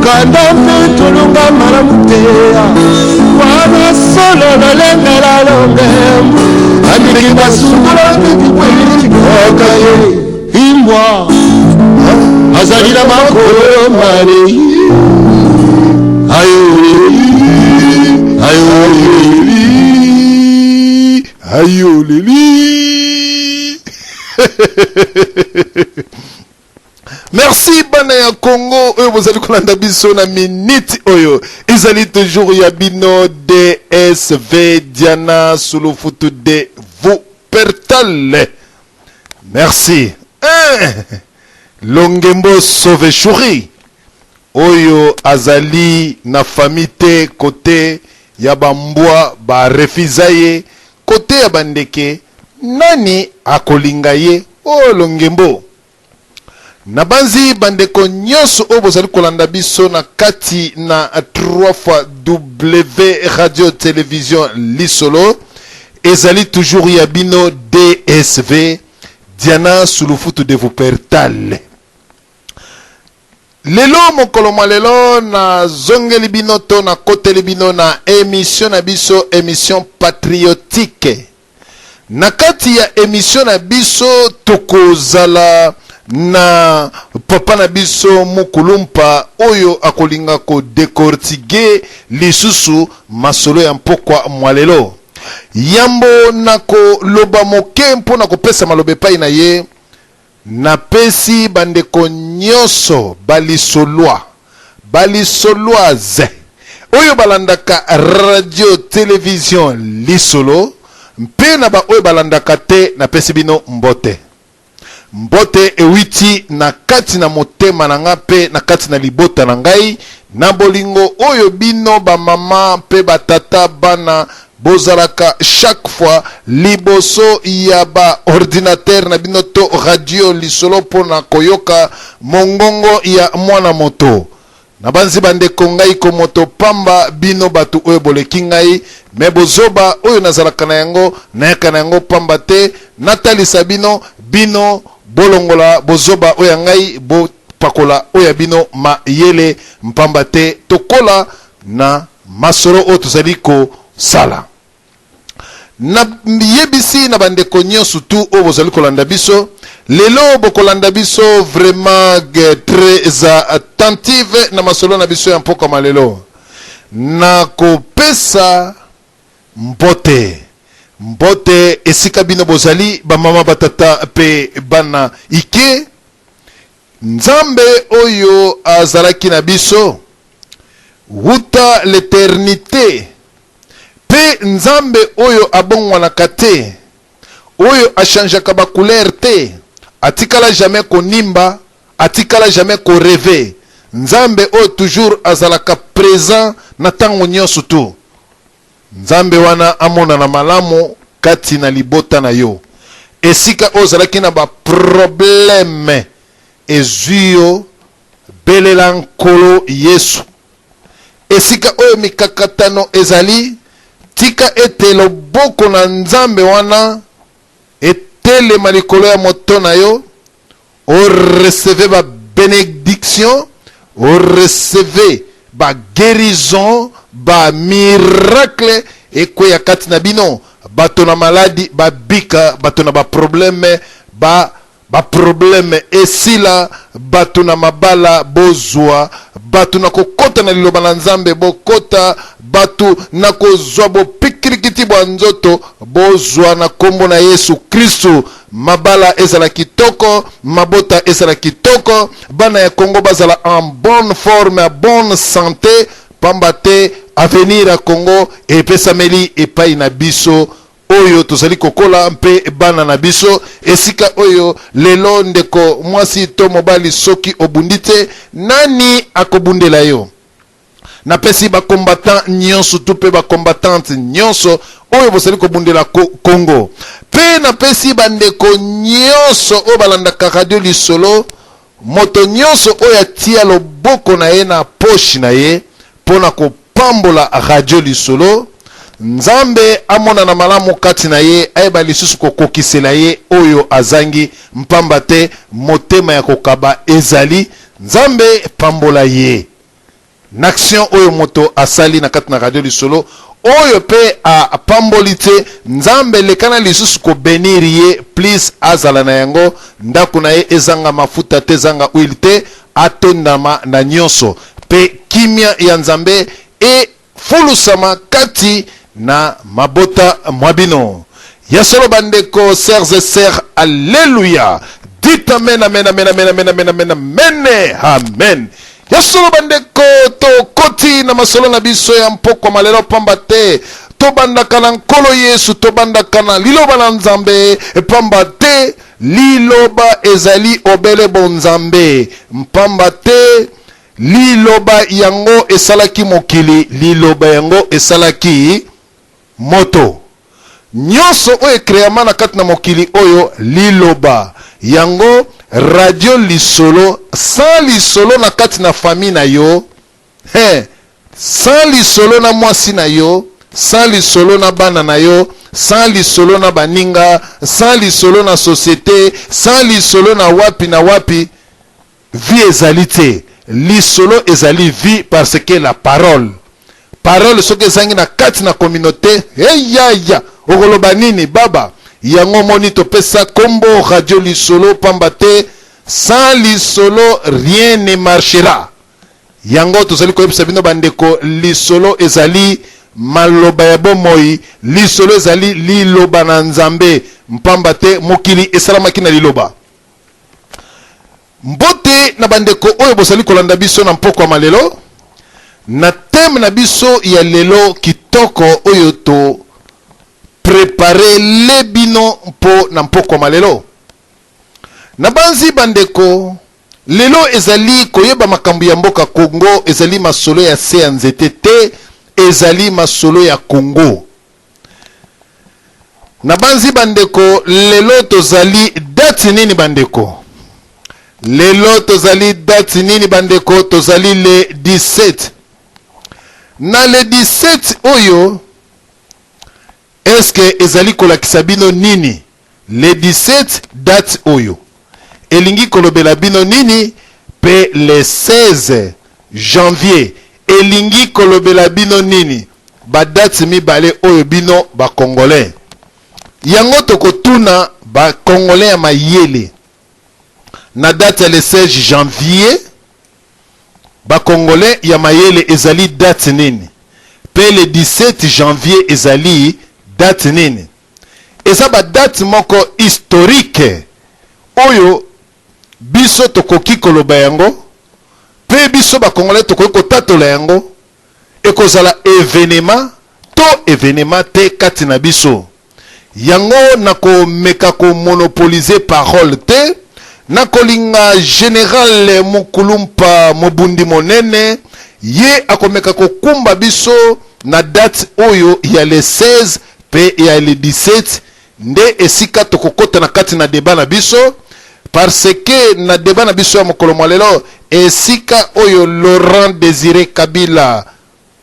Mokanda mpe tolonga malamu te wana solo lolengela longembu andiki basundola mpe ye imbwa azali na makolo mane ayoleli ayoleli ayoleli. Merci bana ya Congo oyo bozali kolanda biso na minute oyo ezali toujours ya bino DSV Diana Sulufutu de Wuppertal. Merci. Eh, Longembo Sauve Chouri oyo azali na famille te kote ya bambwa ba refusa ye kote ya bandeke nani akolinga ye oyo Longembo. Nabanzi bandeko nyonso oyo bozali kolanda biso na kati na 3 fois W radio television Lisolo, ezali toujours ya bino DSV Diana Sulufutu de Wuppertal. Lelo mokolo mwa lelo nazongeli bino to nakoteli bino na emission na biso, emission patriotique. Na kati ya emission na biso tokozala na papa na biso Mukulumpa oyo akolinga ko decortiquer lisusu masolo ya mpokwa mwa lelo. Yambo na koloba moke mpo na kopesa maloba epai na ye, napesi bandeko nyonso balisolwa, balisolwaze oyo balandaka radio television Lisolo mpe na baoyo balandaka te, napesi bino mbote. Mbote ewiti na kati na motema na nga mpe na kati na libota na ngai, na bolingo oyo bino bamama mpe batata bana bozalaka chaque fois liboso ya ba ordinateur na bino to radio Lisolo mpo na koyoka mongongo ya mwana moto. Nabanzi bandeko ngai komoto pamba bino bato oyo boleki ngai, me bozoba oyo nazalaka na yango nayaka na yango pamba te. Natalisa bino, bino bolongola bozoba oyo ya ngai, bopakola oyo ya bino mayele, mpamba te tokola na masolo oyo tozali kosala. Nayebisi na bandeko nyonso tu oyo bozali kolanda biso lelo, bokolanda biso vraiment très attentive na masolo na biso ya mpokwa lelo. Nakopesa mbote mbote esika bino bozali, bamama, batata mpe bana ike. Nzambe oyo azalaki na biso wuta l'éternité, mpe Nzambe oyo abongwanaka te, oyo achangeaka bacouleur te, atikala jamais konimba, atikala jamais korêver, Nzambe oyo toujours azalaka présent na ntango nyonso tu, Nzambe wana amonana malamu kati na libota na yo. Esika oyo ozalaki na baproblème ezwi yo, belela Nkolo Yesu. Esika oyo mikakatano ezali, tika ete loboko na Nzambe wana etelema likolo ya moto na yo, oreceve ba bénédiction, oreceve ba guérison, ba miracle ekweya kati na bino. Bato na maladi babika, bato na baproblème ba baproblème esila, bato na mabala bozwa, bato na kokota na liloba na Nzambe bokota, bato na kozwa bopikirikiti bwa nzoto bozwa na nkombo na Yesu Kristu. Mabala ezala kitoko, mabota ezala kitoko, bana ya Kongo bazala en bonne forme, en bonne santé, pamba te avenir ya Kongo epesameli epai na biso oyo tozali kokola mpe bana na biso. Esika oyo lelo ndeko mwasi to mobali, soki obundi te, nani akobundela yo? Napesi bacombattant nyonso tu mpe bacombattante nyonso oyo bozali kobundela Kongo, mpe napesi bandeko nyonso oyo balandaka radio Lisolo, moto nyonso oyo atia loboko na ye na poche na ye mpo na kopambola radio Lisolo, Nzambe amonana malamu kati na ye, ayeba lisusu kokokisela ye oyo azangi, mpamba te motema ya kokaba ezali. Nzambe pambola ye. Na action oyo moto asali na kati na radio lisolo oyo pe apamboli te, Nzambe lekana lisusu ko benir ye plus, azala na yango, ndako na ye ezanga mafuta te, ezanga huile te, atondama na nyonso pe kimia ya Nzambe efulusama kati na mabota mwa bino. Ya solo bandeko, sœurs et sœurs, alleluia! Dites amen, amen, amen, amen, amen, amen, amen, amen, amen. Ya solo bandeko, tokoti na masolo na biso ya mpokwa malelo, pamba te tobandaka na Nkolo Yesu, tobandaka na liloba na Nzambe, pamba te liloba ezali obele bonzambe, mpamba te liloba yango esalaki mokili, liloba yango esalaki moto. Nyonso oyo ecreama na kati na mokili oyo, liloba yango. Radio Lisolo, sans lisolo na kati na famille na yo, he, sans lisolo na mwasi na yo, sans lisolo na bana na yo, sans lisolo na baninga, sans lisolo na société, sans lisolo na wapi na wapi, vie ezali te. Lisolo ezali vie, parce que la parole, parole soki ezangi na kati na communauté, eyaya, okoloba nini baba? Yango omoni topesa kombo Radio Lisolo, pamba te sans lisolo rien ne marchera. Yango tozali koyebisa bino bandeko, lisolo ezali maloba ya bomoi, lisolo ezali liloba na Nzambe, mpamba te mokili esalamaki na liloba. Mbote na bandeko oyo bozali kolanda biso na mpokwa malelo na thème na biso ya lelo kitoko oyo to préparer bino mpo na mpokwa malelo. Nabanzi bandeko, lelo ezali koyeba makambo ya mboka Congo, ezali masolo ya se ya nzete te, ezali masolo ya Congo. Nabanzi bandeko, lelo tozali date nini bandeko? Lelo tozali date nini bandeko? Tozali le 17. Na le 17 oyo, eske ezali kolakisa bino nini? Le 17, date oyo elingi kolobela bino nini? Pe le 16 janvier elingi kolobela bino nini? Badate mibale oyo, bino bacongolais, yango tokotuna bacongolais ya mayele. Na date ya le 16 janvier, bacongolais ya mayele, ezali date nini? Pe le 17 janvier ezali date nini? Eza badate moko historique oyo biso tokoki koloba yango, mpe biso bacongolais tokoki kotatola yango. Ekozala événement to événement te kati na biso? Yango nakomeka komonopoliser parole te. Nakolinga général Mukulumpa, mobundi monene, ye akomeka kokumba biso na date oyo ya le 16 mpe ya le 17, nde esika tokokɔta na kati na débat na biso, parce que na débat na biso ya mokolo mwa lelo, esika oyo Laurent Désiré Kabila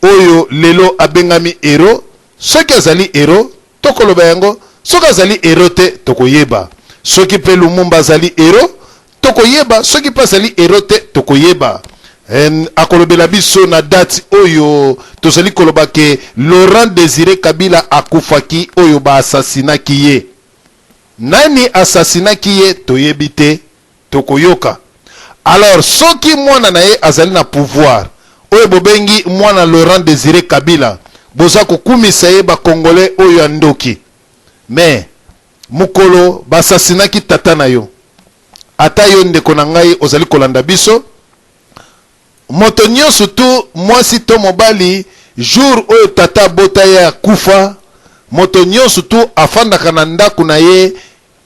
oyo lelo abengami héros, soki azali héros tokoloba yango, soki azali héros te tokoyeba, soki mpe Lumumba azali héros tokoyeba, soki mpe azali héros te tokoyeba. Akolobela biso na date oyo tozali koloba ke Laurent Désiré Kabila akufaki, oyo baasasinaki ye. Nani asasinaki ye toyebi te, tokoyoka. Alors soki mwana na ye azali na pouvoir, oyo bobengi mwana Laurent Désiré Kabila, boza kokumisa ye, bacongolais oyo ya ndoki, mais mokolo basasinaki tata na yo, ata yo ndeko na ngai ozali kolanda biso, moto nyonso tu, mwasi to mobali, jour oyo tata abota ye akufa, moto nyonso tu afandaka na ndako na ye,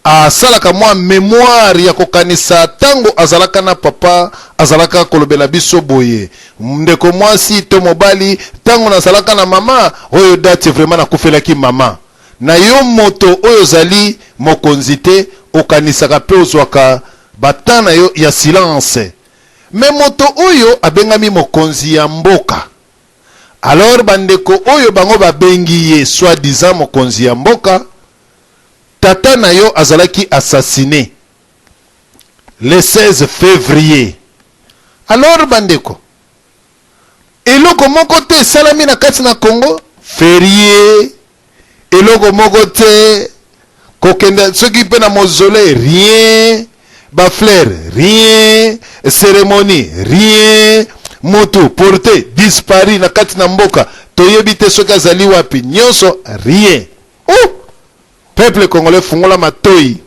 asalaka mwa mémoire ya kokanisa ntango azalaka na papa, azalaka kolobela biso boye, ndeko mwasi to mobali, ntango nazalaka na mama oyo, date vraiment nakufelaki mama. Na yo moto oyo ozali mokonzi te, okanisaka mpe ozwaka batemps na yo ya silence. Mais moto oyo abengami mokonzi ya mboka, alors bandeko oyo bango babengi ye soi-disant mokonzi ya mboka, tata na yo azalaki assassiné le 16 février. Alors bandeko, Eloko moko te esalami na kati na Congo, ferie, eloko moko te, kokende soki mpe na mausolée, rien, ba fleurs, rien, cérémonie, rien, mutu porté disparu na kati na mboka, toyebi te soki azali wapi, nyonso rien. Oh! Peuple congolais, fungola matoi,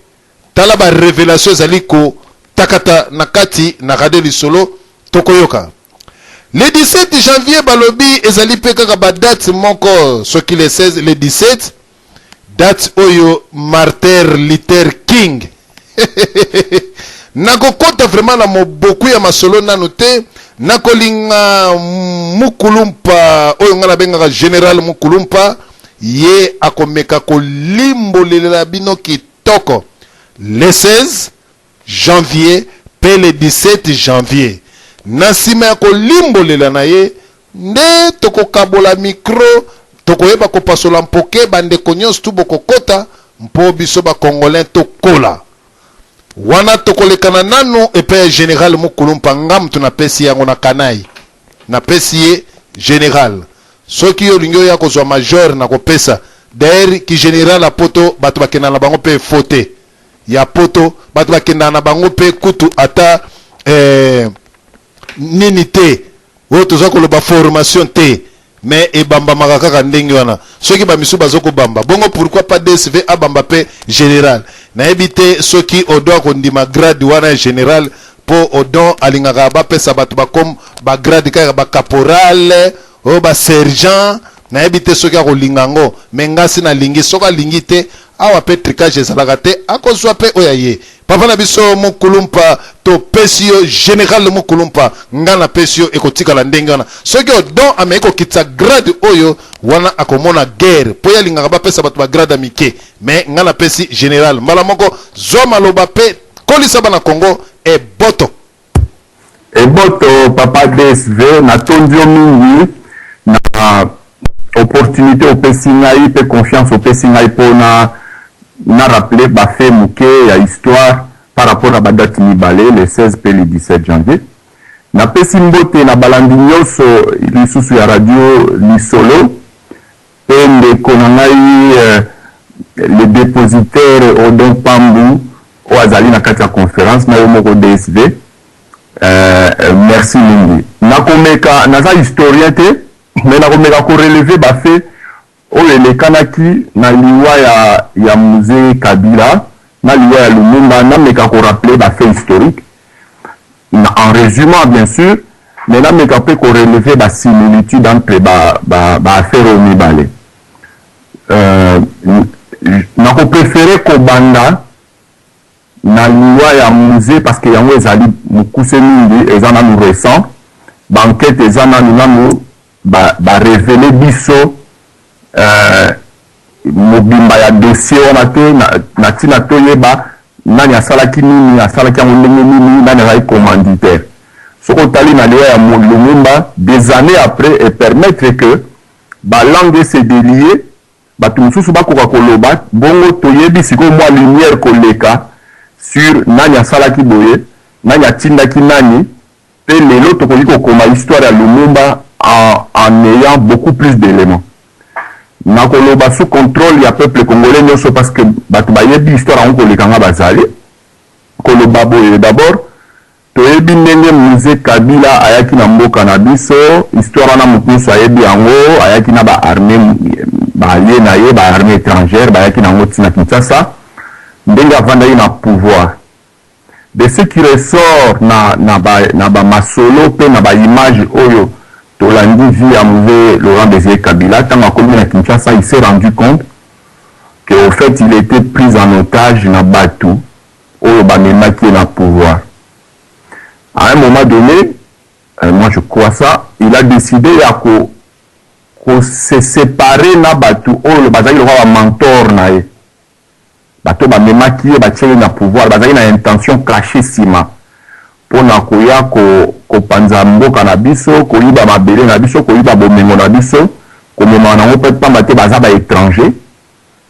tala ba révélation ezali kotakata na kati na Radio Lisolo. Tokoyoka le 17 janvier, balobi ezali mpe kaka badate moko, soki le 16, le 17, date oyo Martin Luther King. Nakokɔta vraiment na moboku ya masolo nanu te. Nakolinga Mukulumpa oyo ngai nabengaka Général Mukulumpa, ye akomeka kolimbolela bino kitoko le 16 janvier mpe le 17 janvier. Na nsima ya kolimbolela na ye nde tokokabola micro, tokoyeba kopasola mpoke. Bandeko nyonso tu bokokota mpo biso bacongolais tokola wana. Tokolekana nanu epai ya Général Mukulumpa. Nga mutu napesi yango na kanai, napesi ye général. Soki yo olingi oya kozwa major, nakopesa. D'ailleurs, ki général ya poto, bato bakendaka na bango mpe fo te. Ya poto, bato bakendaka na bango mpe kutu ata nini te, oyo toza koloba formation te, mais ebambamaka kaka ndenge wana. Soki bamisu baza kobamba bongo, pourquoi pas DSV abamba mpe général? Nayebi te soki Odon akondima grade wana ya général, mpo Odon alingaka bapesa bato bakom bagrade kaka bacaporal oyo basergent. Nayebi te soki akolinga yango, mais ngasi nalingi. Soki alingi te, awa mpe tricage ezalaka te, akozwa mpe oyo aye. Papa na biso Mokulumpa, topesi yo Général Mokulumpa. Nga napesi yo, ekotikala ndenge wana. Soki Odon ameki kokitisa grade oyo wana, akomona guerre, mpo ye alingaka bapesa bato bagrade ya mike. Mais nga napesi général mbala moko. Zwa maloba mpe kolisa bana Congo eboto. Eboto, papa DSV. Natondi yo mingi na opportunité opesi ngai mpe confiance opesi ngai mpona na rappeler bafaits moke ya histoire par rapport na badate mibale, le 16 mpe le 17 janvier. Napesi mbote na balandi nyonso lisusu ya Radio Lisolo mpe ndeko na ngai le dépositaire Odon Pambu oyo azali na kati ya conférence na yo moko DSV. Merci mingi. Nakomeka, naza historien te, mais nakomeka korelever bafaits oyo elekanaki na liwa ya Mzee Kabila, na liwa ya Lumumba. Nameka korappeler bafaits historique en résumant, bien sûr, mais nameka mpe korelever basimilitude entre baaffaire ba oyo mibale. Nakopréférer kobanda na liwa ya Mzee parce que yango ezali mokuse mingi, eza nanu récent, baenquête eza nanu barévéler ba biso mobimba ya dossier wana te, na ntina toyeba nani asalaki nini, asalaki yango ndenge nini, nani azali commanditaire. Soki otali na liwa ya Lumumba, des années après, et permettre que balangue se délier, bato mosusu bakoka koloba bongo, toyebi sikoyo mwa lumière koleka sur nani asalaki boye, nani atindaki nani. Mpe lelo tokoki kokoma histoire ya Lumumba en ayant beaucoup plus d'éléments. Nakoloba sous contrôle ya peuple congolais nyonso, parce que bato bayebi histoire yango koleka nga bazali. Koloba boye, d'abord toyebi ndenge Mzee Kabila ayaki na mboka na biso. Histoire wana moto nyonso ayebi yango. Ayaki na baarmée baye na ye, baarmée étrangère, bayaki nango ntina Kinshasa. Ndenge avandaki na pouvoir, de ce qui ressort na bamasolo ba mpe na baimage oyo tolandi, vie ya Mzee Laurent Désiré Kabila, ntango akomi na Kinshasa, il s'est rendu compte que au fait il était pris en otage na bato oyo bamemaki ye na pouvoir. À un moment donné, moi je crois ça, il a décidé ya ko se séparer na bato oyo bazalaki lokola bamentor na ye. Bato bamemaki ye, batie ye na pouvoir, bazalaki na intention cachée nsima mpona koya kopanza mboka na biso, koyiba mabele na biso, koyiba bomengo na biso, komemaka nango mpe pamba te baza baétranger.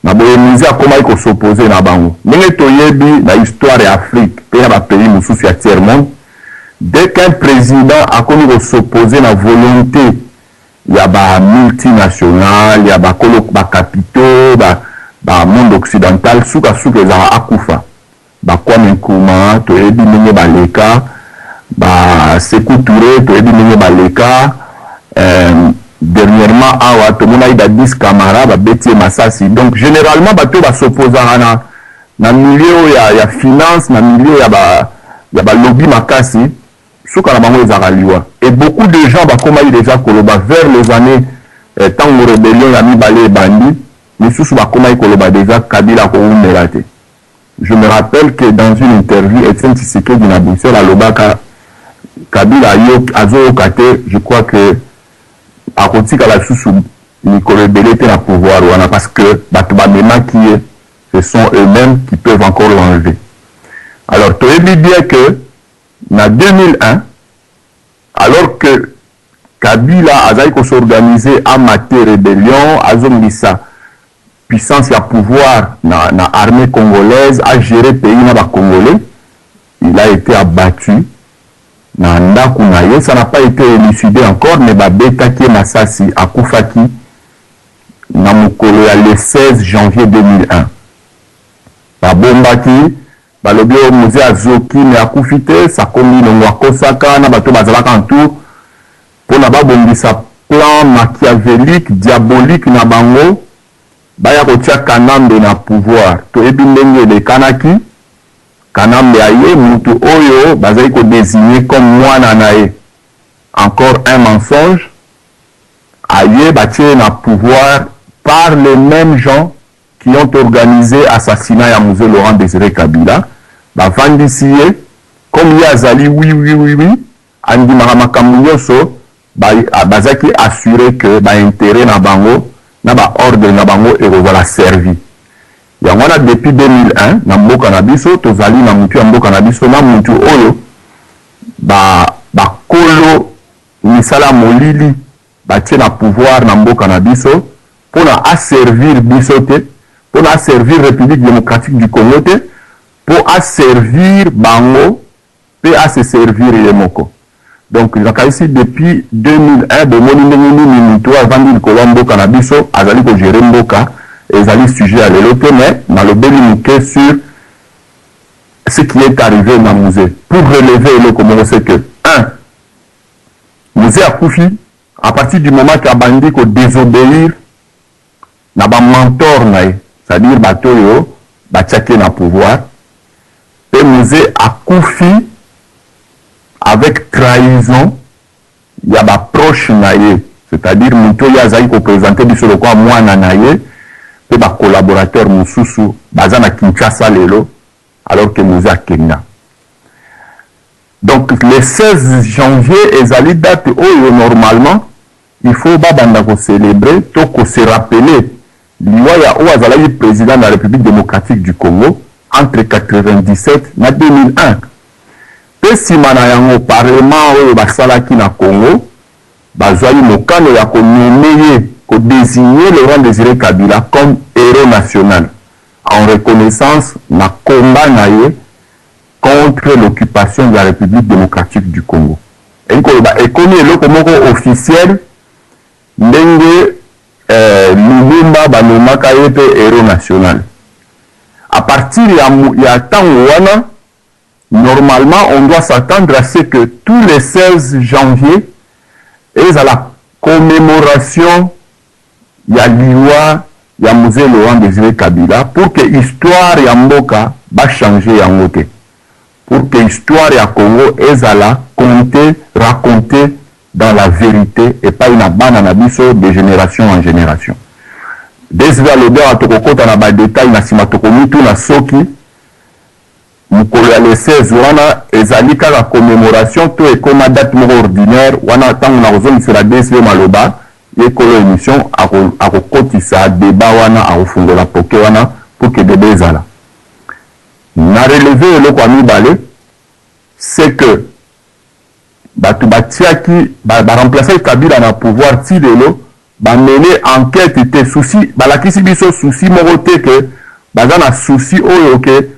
Na boye Mzee akomaki kos'opposer na bango. Ndenge toyebi na histoire ya Afrique mpe na bapays mosusu ya tiers monde. Dès qu'un président akomi kos'opposer na volonté ya ba multinationales, ya bakolo bacapitaux, ba monde occidental, sukasuka ezalaka akufa. Bakwame Nkrumah, toyebi ndenge baleka. Ba Sékou Touré, toyebi ndenge baleka. Dernièrement awa tomonaki Dadis Camara, babeti ye masasi. Donc généralement bato oyo bas'opposaka na milieu oyo ya finance, na milieu ya balobi makasi, suka na bango ezalaka liwa. Et beaucoup de gens bakomaki déjà koloba vers les années ntango rébellion ya mibale ebandi, misusu bakomaki koloba déjà Kabila akowumela te. Je me rappelle que dans une interview, Etienne Tshisekedi na Bruxelles alobaka Kabila azoyoka te, je crois que akotikala lisusu mikolo ebele te na pouvoir wana, parce que bato bamemaki ye, ce sont eux-mêmes qui peuvent encore l'enlever. Alors toyebi bien que na 2001, alors que Kabila azali kos'organiser, amate rébellion, azongisa puissance ya pouvoir na armée congolaise, a géré pays na bacongolais, il a été abattu na ndako na ye. Ça n'a pas été élucidé encore, mais babetaki ye masasi, akufaki na mokolo ya le 16 janvier 2001. Babombaki, balobi oyo Mzee azoki me akufi te. Sakombi Longo akosaka na bato bazalaka entour mpona babongisa plan machiavélique, diabolique na bango, baya kotia Kanambe na pouvoir. Toyebi ndenge elekanaki. Kanambe aye, mutu oyo bazali kodésigner comme mwana na ye, encore un mensonge, aye, batie na pouvoir par les mêmes gens qui ont organisé assassinat ya Mzee Laurent Désiré Kabila. Bavandisi ye, comme ye azali oui, andimaka makambo nyonso, bazalaki assuré que baintérêt na bango na baordre na bango ekozala servi. Yango wana, depuis 2001, na mboka na biso tozali na mutu ya mboka na biso na mutu oyo bakolo misala molili batie na pouvoir na mboka na biso mpona aservir biso te, mpona aservir République démocratique du Congo te, mpo aservir bango mpe ase servir ye moko. Donc nakanisi depuis 2001 bomoni ndenge nini mutu oyo avandi likolo ya mboka na biso azali kogérer mboka. Ezali sujet ya lelo te, mais nalobeli moke sur ce qui est arrivé na Mzee pour relever eloko moko, c'est que un, Mzee akufi à partir du moment qu'abandi kodésobéir na bamentor na ye, c'est-à-dire bato oyo batiaki na pouvoir. Mpe Mzee akufi avec trahison ya baproche na ye, c'est-à-dire moto oyo azali koprésenter biso lokola mwana na ye mpe bacollaborateur mosusu baza na Kinshasa lelo, alors que Mzee akenda. Donc le 16 janvier ezali date oyo normalement il faut babanda kocélébrer to kose rappeler liwa ya oyo azalaki président de la République démocratique du Congo entre 97 na 2001. Mpe nsima na yango, parlement oyo basalaki na Congo bazwaki mokano ya konommer ye, kodésigner Laurent Désiré Kabila comme héros national en reconnaissance na combat na ye contre l'occupation de la République démocratique du Congo. Elingi koloba ekomi eloko moko officiel, ndenge Lumumba banomaka ye mpe héros national. À partir ya ntango wana, normalement on doit s'attendre à ce que tous les 16 janvier ezala commémoration ya liwa ya Mzee Laurent Désiré Kabila, pour que histoire ya mboka bachange yango te, pour que histoire ya Congo ezala conté, raconté dans la vérité epai na bana na biso, de génération en génération. Desve alobi awa, tokokɔta na badétail na nsima. Tokomituna soki mokolo ya le 16 wana ezali kaka commémoration to ekóma date moko ordinaire. Wana ntango na kozongisela DSV maloba, ye kolo émission akokotisa débat wana, akofungola poke wana pour que débat ezala. Na relevé eloko ya mibale, c'est que bato batiaki, baremplaçaki Kabila na pouvoir, ti lelo bamene enquête te. Souci balakisi biso souci moko te ke baza na souci oyo ke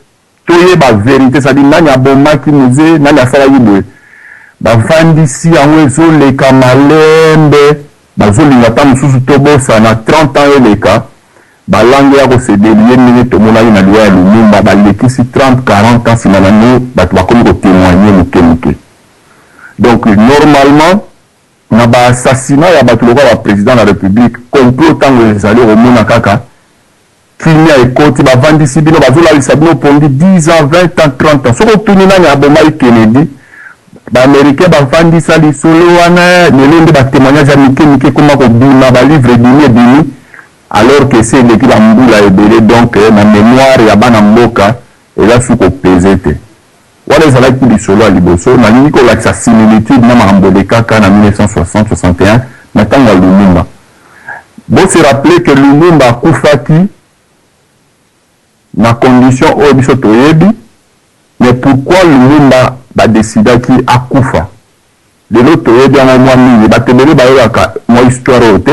toyeba vérité, c'est-à-dire nani abomaki Mzee, nani asalaki boye. Bavandisi yango, ezoleka malembe, bazolinga ata mosusu tobosana. 30 ans eleka, balangue ya kose délier ndenge tomonaki na liwa ya Lumumba. Balekisi 30, 40 ans, nsima nango bato bakomi kotémoigner moke moke. Donc normalement, na baassassinat ya bato lokola baprésident ya République, complot ntango ezali, okomona kaka kimia ekoti, bavandisi bino, bazolalisa bino pongi 10 ans, 20 ans, 30 ans. Soki otuni nani abomaki Kennedy, Baaméricain bavandisa lisolo wana. Lelo nde batémoignage ya mike mike ekoma kobima, balivre ebimi ebimi, alors que esi eleki bambula ebele. Donc na mémoire ya bana mboka eza su kopese te. Wana ezalaki lisolo ya liboso. Nalingi kolakisa similitude na makambo elekaka na 1960, 61, na ntango ya Lumumba. Bose rappeler que Lumumba akufaki na condition oyo biso toyebi. Mais pourquoi Lumumba badesidaki akufa? Lelo toyebi yango mwa mingi, bato ebele bayebaka mwa histoire oyo te.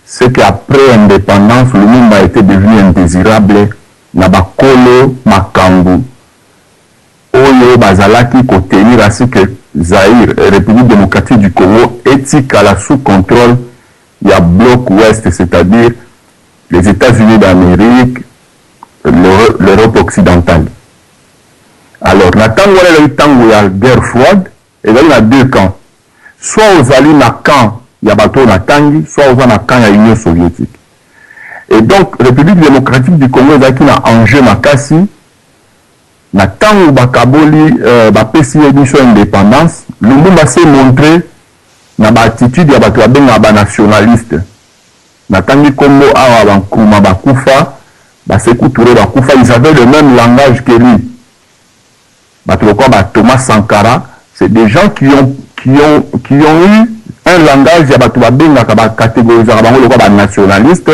C'est qu'après indépendance, Lumumba était devenu indésirable na bakolo makambo oyo bazalaki kotenir à ce que Zaïre, République démocratique du Congo, etikala sous contrôle ya bloc ouest, c'est-à-dire les États-Unis d'Amérique, l'Europe occidentale. Alors na ntango wana, ezali ntango ya guerre froide, ezali na deux camps: soit ozali na camp ya bato oyo natangi, soit oza na camp ya Union soviétique. Et donc République démocratique du Congo ezalaki na enjeu makasi. Na ntango bakaboli, bapesi ye biso indépendance, Lumumba s'est montré na baattitude ya bato babengaka banationaliste. Natangi nkombo awa, baNkrumah bakufa, baSékou Touré bakufa, ils avaient le même langage que lui. Bato lokola baThomas Sankara, c'est des gens qui ont eu un langage ya bato babengaka, bacatégorisaka bango lokola banationaliste.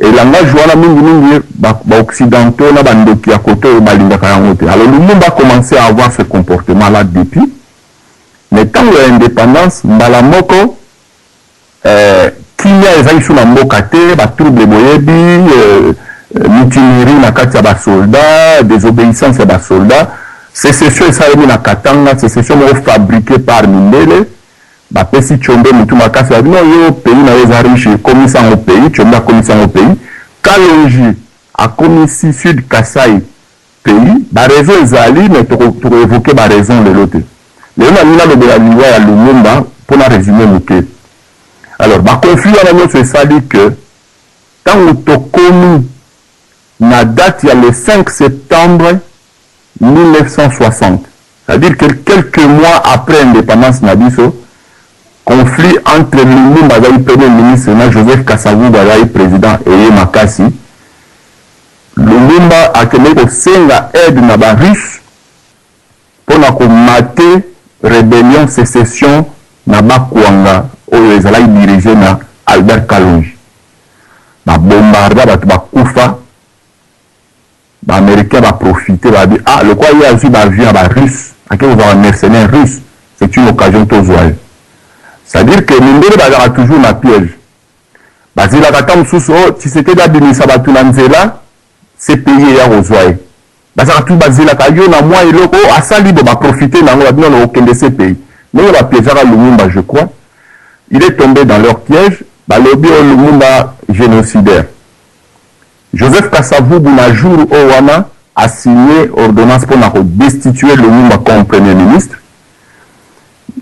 Et langage wana, mingimingi baoccidentaux na bandoki ya kote oyo balingaka yango te. Alors Lumumba a commencé à avoir ce comportement là depuis. Mais ntango ya indépendance, mbala moko kimia ezali so na mboka te, batrouble boyebi, mutinerie na kati ya basoldat, désobéissance ya basoldat, sécession esalemi na Katanga, sécession moko fabriqué par mindele. Bapesi Tshombe motu makasi, babi: "No, yo pays na yo eza riche, ekomisi yango pays." Tshombe akomisi yango pays. Kalonji akomisi Sud Kasai pays. Baraison ezali, mais tokoévoquer baraison lelo te. Lelo nalingi nalobela liwa ya Lumumba mpona résumé moke. Alors baconflit wana nyonso esali que ntango tokomi na date ya le 5 septembre 1960, c'est-à-dire que quelques mois après indépendance na biso, conflit entre Lumumba azali premier ministre na Joseph Kasavubu azali président eye makasi. Lumumba akendeki kosenga aide na Barusse mpona komater rébellion, sécession na Bakwanga oyo ezalaki dirigé na Albert Kalonji. Babombarda, bato bakufa. Baaméricain baprofite, babi: "Ah, lokola ye azwi baavion ya Barusse, ake kozwa bamercenaire russe, c'est une occasion, tozwa ye." C'est-à-dire que mindele bazalaka toujours na piège, bazelaka ata mosusu oyo Tshisekedi abimisa bato na nzela, CPI eya kozwa ye. Bazalaka tu, bazelaka yo na mwa eloko oyo asali bo, baprofite nango, babino na kokende CPI. Ndenge bapiégeaka Lumumba, je crois il est tombé dans leur piège. Balobi oyo Lumumba génocidaire. Joseph Kasavubu na jour oyo wana asigné ordonnance mpona kodestituer Lumumba comme premier ministre.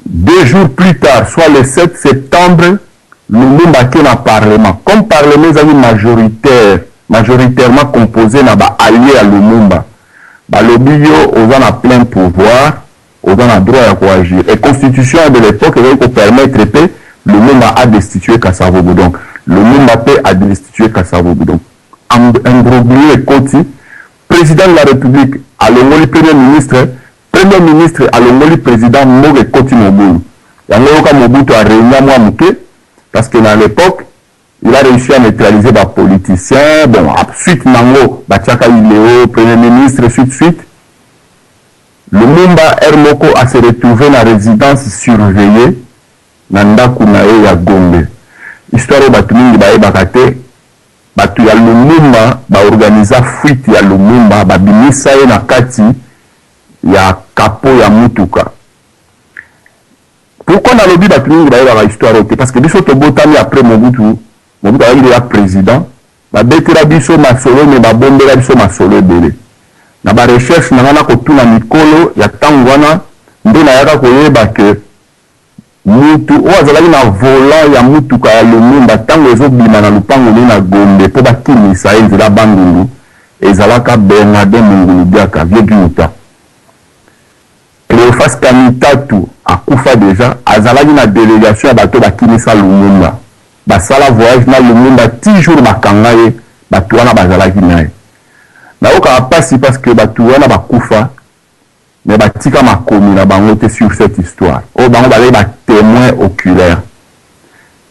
2 jours plus tard, soit le 7 septembre, Lumumba ake na parlement. Comme parlement ezali majoritairement composé na baallié ya Lumumba, balobi: "Yo oza na plein pouvoir, oza na droit ya koagir." Et constitution de l'époque ezali kopermettre mpe Lumumba a destitué Kasavubu. Donc Lumumba mpe a destitué Kasavubu. Donc imbroglio ekoti: président de la République alongoli premier ministre, premier ministre alongoli président, mboka ekoti mobulu. Yango yoka Mobutu arégna mwa moke, parce que na l'époque il a réussi à neutraliser bapoliticien. Bon, suite nango batiaka Ileo premier ministre, suite suite. Lumumba r moko ase retrouvé na résidence surveillée na ndako na ye ya Gombe. Histoire oyo bato mingi bayebaka te: bato ya Lumumba baorganiza fuite ya Lumumba, babimisa ye na kati ya capot ya mutuka. Pourquoi nalobi bato mingi bayebaka histoire oyo te? Parce que biso tobotami après Mobutu. Mobutu azalaki deja président. Babetela biso masolo, me babombela biso masolo ebele. Na barecherche na ngai, na kotuna mikolo ya ntango wana, nde nayaka koyeba ke mutu oyo azalaki na volant ya mutuka ya Lumumba ntango ezobima na lupango nde na Gombe mpo bakimisa ye nzela Bandundu, ezalaka Bernardin Mongulu Biaka, vieux Biuta. Cléophas Kamitatu akufa deja, azalaki na délégation ya bato bakimisa Lumumba. Basala voyage na Lumumba ti jour bakanga ye. Bato wana bazalaki na ye. Nayokaka mpasi parce que bato wana bakufa, mais batika makomi na bango te sur cette histoire oyo. Bango bazali batémoin oculaire.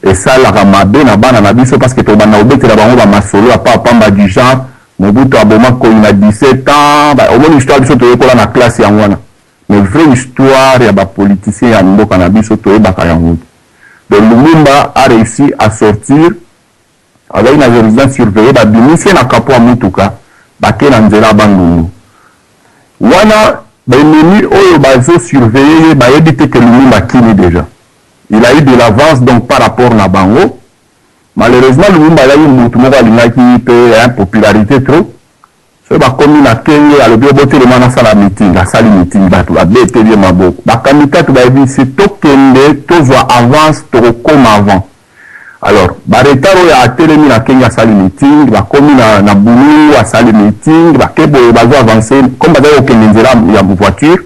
Esalaka mabe na bana na biso parce que tobanda kobetela bango bamasolo ya pamba du genre Mobutu aboma koi na 17 ans. Omoni, histoire biso toyekola na classe yango wana, mais vraie histoire ya bapoliticien ya mboka na biso, toyebaka yango te. Donc Lumumba a réussi à sortir. Azalaki na résidence surveillée. Babimisi ye na capot ya mutuka, bake na nzela Bandundu. Wana baennemi oyo bazosurveille ye bayebi te ke Lumumba akimi déjà. Il a eu de l'avance donc par rapport na bango. Malheureusement, Lumumba azalaki mutu moko alingaki mpe popularité trop. Soki bakomi na Kenge, alobi: "Obotelema, nasala meeting." Asali meeting, bato babeteli ye maboko. Bakamitatu bayebisi: "Tokende, tozwa avance, tokokoma avant." Alors baretard oyo, atelemi na Kenge, asali meeting. Bakomi na Bulungu, asali meeting. Bake boye, bazo avance comme bazali kokende nzela ya voiture.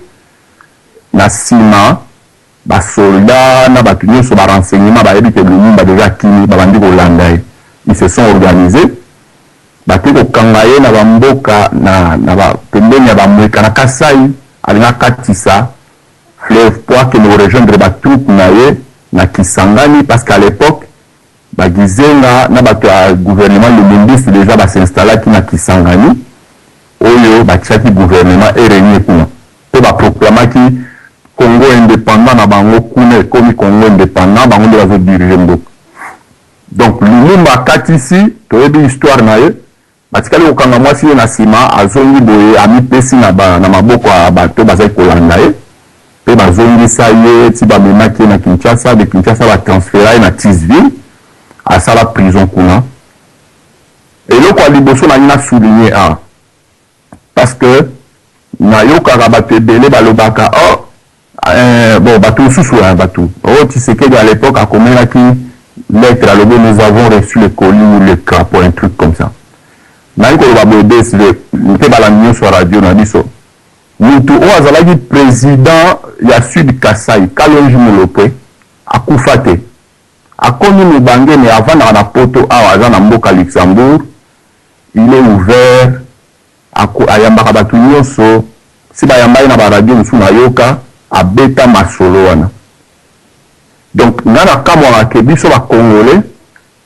Na nsima, basoldat na bato nyonso barenseignement bayebi ke Lumumba deja akimi. Babandi kolanda ye. Ils se sont organisés, bake kokanga ye na bamboka na pembeni ya Bamweka na Kasai. Alingi akatisa fleuve po akende korejoindre batroupe na ye na Kisangani, parce qu'à l'époque bagizenga na bato ya gouvernement lumumbiste déjà basinstallaki na Kisangani, oyo batiaki gouvernement erenie kuna mpe baproclamaki Congo indépendant na bango kuna. Ekomi Congo indépendant, bango nde bazodirige mboka. Donc Lumumba akatisi, toyebi histoire na ye. Batikali kokanga mwasi ye na nsima. Azongi boye, amipesi na maboko ya bato bazali kolanda ye mpe bazongisa ye ti bamemaki ye na Kinshasa. De Kinshasa, batransfera ye na Thysville, asala prison kuna. Eloko ya liboso nalingi na souligne awa, parce que nayokaka bato ebele balobaka: "Oh, bon, bato mosusu, bato oyo, Tshisekedi à l'époque akomelaki lettre, alobi: 'Nous avons reçu le colis ou le crapaud', un truc comme ça." Nayi koloba boye desle mpe balandi nyonso ya radio na biso: mutu oyo azalaki président ya Sud Kasai, Kalonji Mulopwe, akufa te, akomi mobange, me avandaka na Poto awa, aza na mboka Luxembourg. Il est ouvert, ayambaka bato nyonso. Si bayamba ye na baradio mosusu, nayoka abeta masolo wana. Donc nga nakamwaka ke biso bacongolais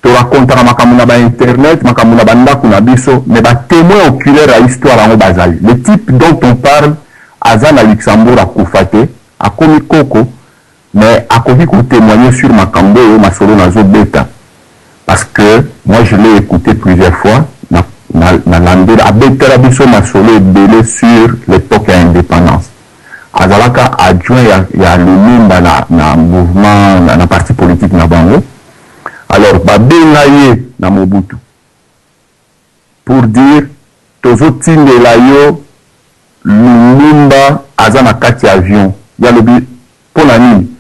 torakontaka makambo na bainternet, makambo na bandako na biso, mais batémoin oculaire ya histoire yango bazali. Le type dont on parle aza na Luxembourg, akufa te, akomi koko, mais akoki kotémoigner sur makambo oyo, masolo nazobeta, parce que moi je l'ai écouté plusieurs fois. Nalandela, abetela biso masolo ebele sur l'époque ya indépendance. Azalaka adjoint ya Lumumba na mouvement, na parti politique na bango. Alors babenga ye na Mobutu pour dire: "Tozotindela yo Lumumba, aza na kati ya avion." Ye alobi: "Mpo na nini?"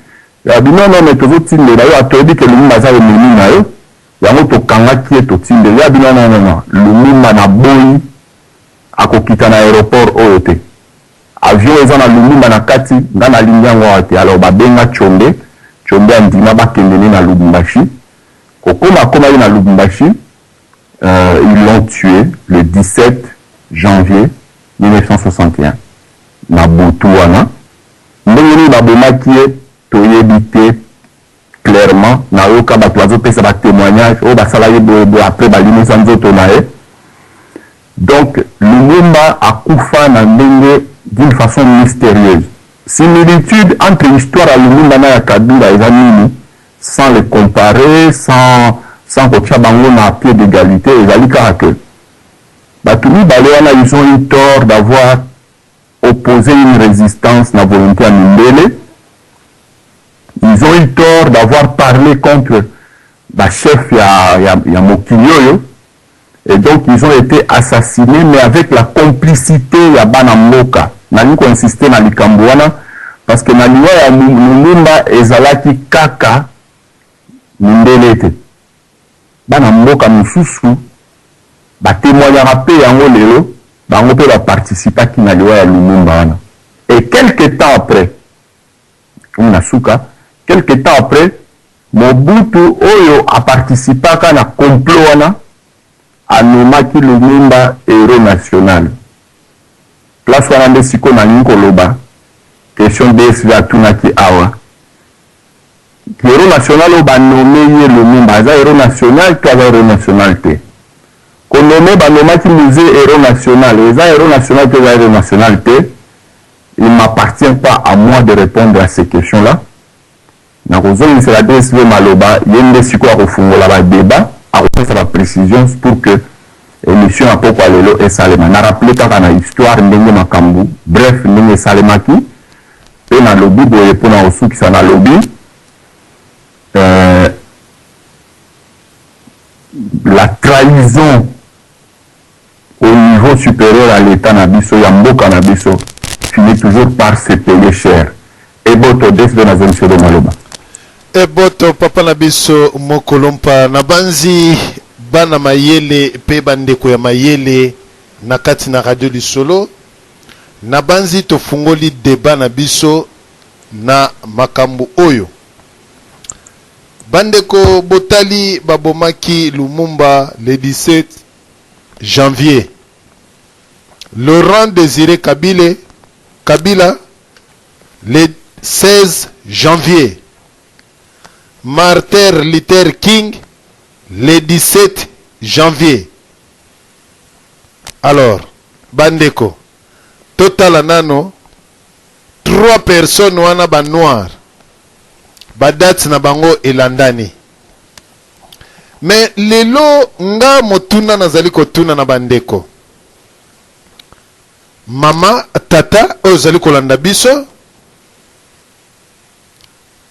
Yabi: "Non, non, mais tozotindela yo, toyebi ke Lumumba aza ennemi na yo, yango tokangaki ye, totindela ye." Abi: "Non, non, non, non, Lumumba na boyi, akokita na aéroport oyo te. Avion eza na Lumumba na kati, nga nalingi yango awa te." Alors babenga Tshombe. Tshombe andima, bakende ne na Lubumbashi. Kokoma, akomaki na Lubumbashi, ils l'ont tué le 17 janvier 1961 na butu wana. Ndenge nini babomaki ye, toyebi te clairement. Nayoka bato bazopesa batémoignage oyo basalaki boyeboye, après balimisa nzoto na ye. Donc Lumumba akufa na ndenge d'une façon mystérieuse. Similitude entre histoire ya Lumumba na ya Kabila eza nini, sans les comparer, sans kotia bango na pied d'égalité? Ezali kaka ke bato mibale wana, ils ont eu tort d'avoir opposé une résistance na volonté ya mindele. Ils ont eu tort d'avoir parlé contre ba chefs ya, ya, ya mokili oyo et donc ils ont été assassinés mais avec la complicité ya bana mboka. Nalingi ko insister na likambo wana parce que na liwa ya Lumumba ezalaki kaka mindele te. Bana mboka mosusu ba temoignaka mpe yango lelo, bango mpe ba participaki na liwa ya Lumumba wana. Et quelque temps après, komi na suka, quelque temps après, Mobutu oyo a participaka na complot wana a nommaki Lumumba heros national. Place wana nde sikoyo nalingi koloba question DSV atunaki awa. Heros national oyo ba nommer ye Lumumba aza heros national to aza heros national te? Ko nommer ba nommaki Mzee heros national eza heros national to eza heros national te? Il m'appartient pas à moi de repondre à ces questions là. Nakozongisela DSV maloba, ye nde sikoyo akofungola ba debats, akopesa ba precisions pour que emission ya pokwa lelo esalema. Na rappeler kaka na histoire ndenge makambu, bref ndenge esalemaki pe nalobi boye pona kosukisa nalobi euh, la trahison au niveau superieur ya l'etat na biso, ya mboka na biso finit toujours par se payer cher. Eboto DSV nazongiselo maloba. Eboto papa na biso Mokolompa, nabanzi bana mayele pe bandeko ya mayele na kati na radio lisolo, nabanzi tofungoli debat na biso na makambo oyo. Bandeko botali babomaki Lumumba le 17 janvier. Laurent Desire Kabile, Kabila le 16 janvier. Martin Luther King le 17 janvier. Alors, bandeko, totala nano trois personnes wana ba noir ba dates na bango elandani. Mais lelo nga motuna nazali kotuna na bandeko, mama, tata oyo ozali kolanda biso,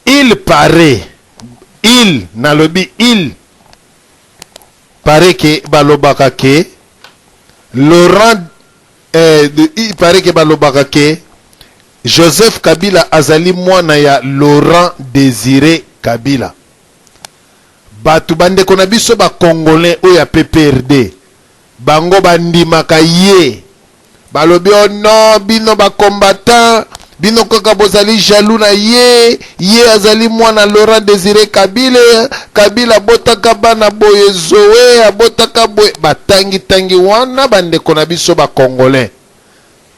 il paraît, il nalobi il paraît que balobaka que Laurent eh, il paraît que balobaka que Joseph Kabila azali mwana ya Laurent Désiré Kabila. Batu ba ndeko na biso ba congolais oyo ya PPRD bango ba ndimaka ye balobi oh non bino ba combattants bino kaka bozali jaloux na ye ye azali mwana Laurent Desire Kabila Kabila abotaka bana boye Zoe abotaka boye batangi tangi wana ba ndeko na biso ba congolais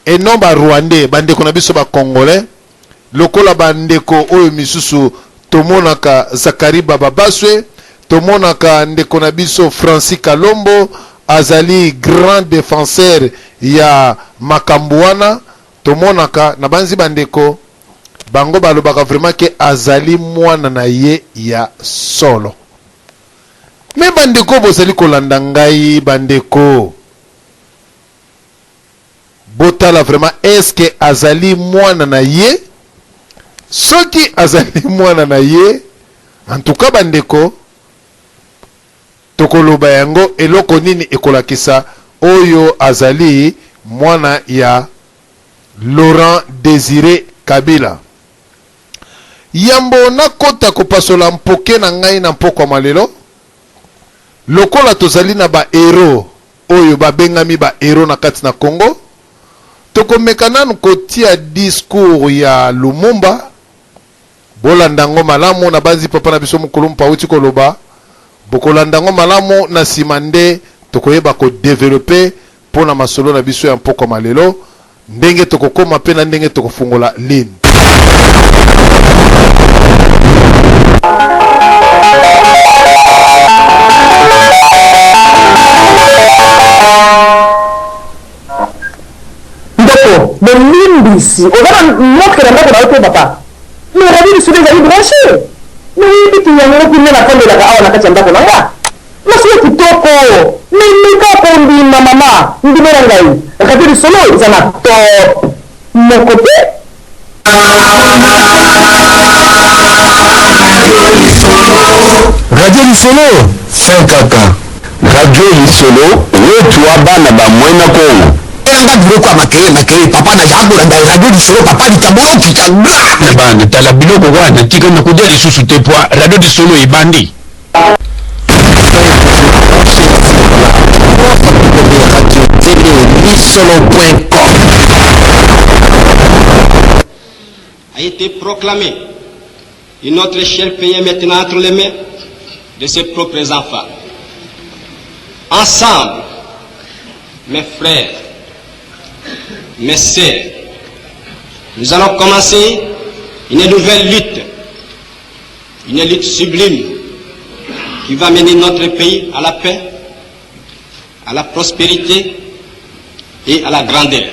et non ba rwandais ba ndeko na biso ba congolais lokola ba ndeko oyo misusu tomonaka Zacharie Bababaswe tomonaka ndeko na biso Francis Kalombo azali grand defenseur ya makambo wana tomonaka na banzi ba ndeko bango balobaka vraiment ke azali mwana na ye ya solo me bandeko bozali kolanda ngai bandeko Botala vraiment est ce que azali mwana na ye? Soki azali mwana na ye en tout cas bandeko tokoloba yango eloko nini ekolakisa oyo azali mwana ya Laurent Desire Kabila. Yambo nakota kopasola mpoke na ngai na mpokwa mwa lelo, lokola tozali na ba heros oyo ba bengami ba heros na kati na Congo, toko meka nanu kotia discours ya Lumumba, bolanda yango malamu, na banzi papa na biso Mukulumpa awuti koloba, bokolanda yango malamu, na sima nde tokoyeba ko developper pona masolo na biso ya mpokwa ma lelo, ndenge tokokoma pe na ndenge tokofungola ligne. Ndeko, bolimbisi, oza na montre na ndako na yo te papa? Mais radio lisolo ezali branche. Mais oyebi te yango kuna nafandelaka awa na kati ya ndako na nga. Masolo kitoko mais meka kondima mama ndimela ngai radio lisolo eza na top moko te. Lisolo, fin kaka. Radio Lisolo, wetu wa bana ba muena Kongo. Nga biloko ya makelele makelele papa na akolanda radio lisolo papa likambo okita na bana tala biloko wana tika na kodia lisusu te pwa radio lisolo ebandi. Lisolo.com a été proclamé et notre cher pays est maintenant entre les mains de ses propres enfants. Ensemble, mes frères, mes sœurs, nous allons commencer une nouvelle lutte, une lutte sublime qui va mener notre pays à la paix, à la prospérité et à la grandeur.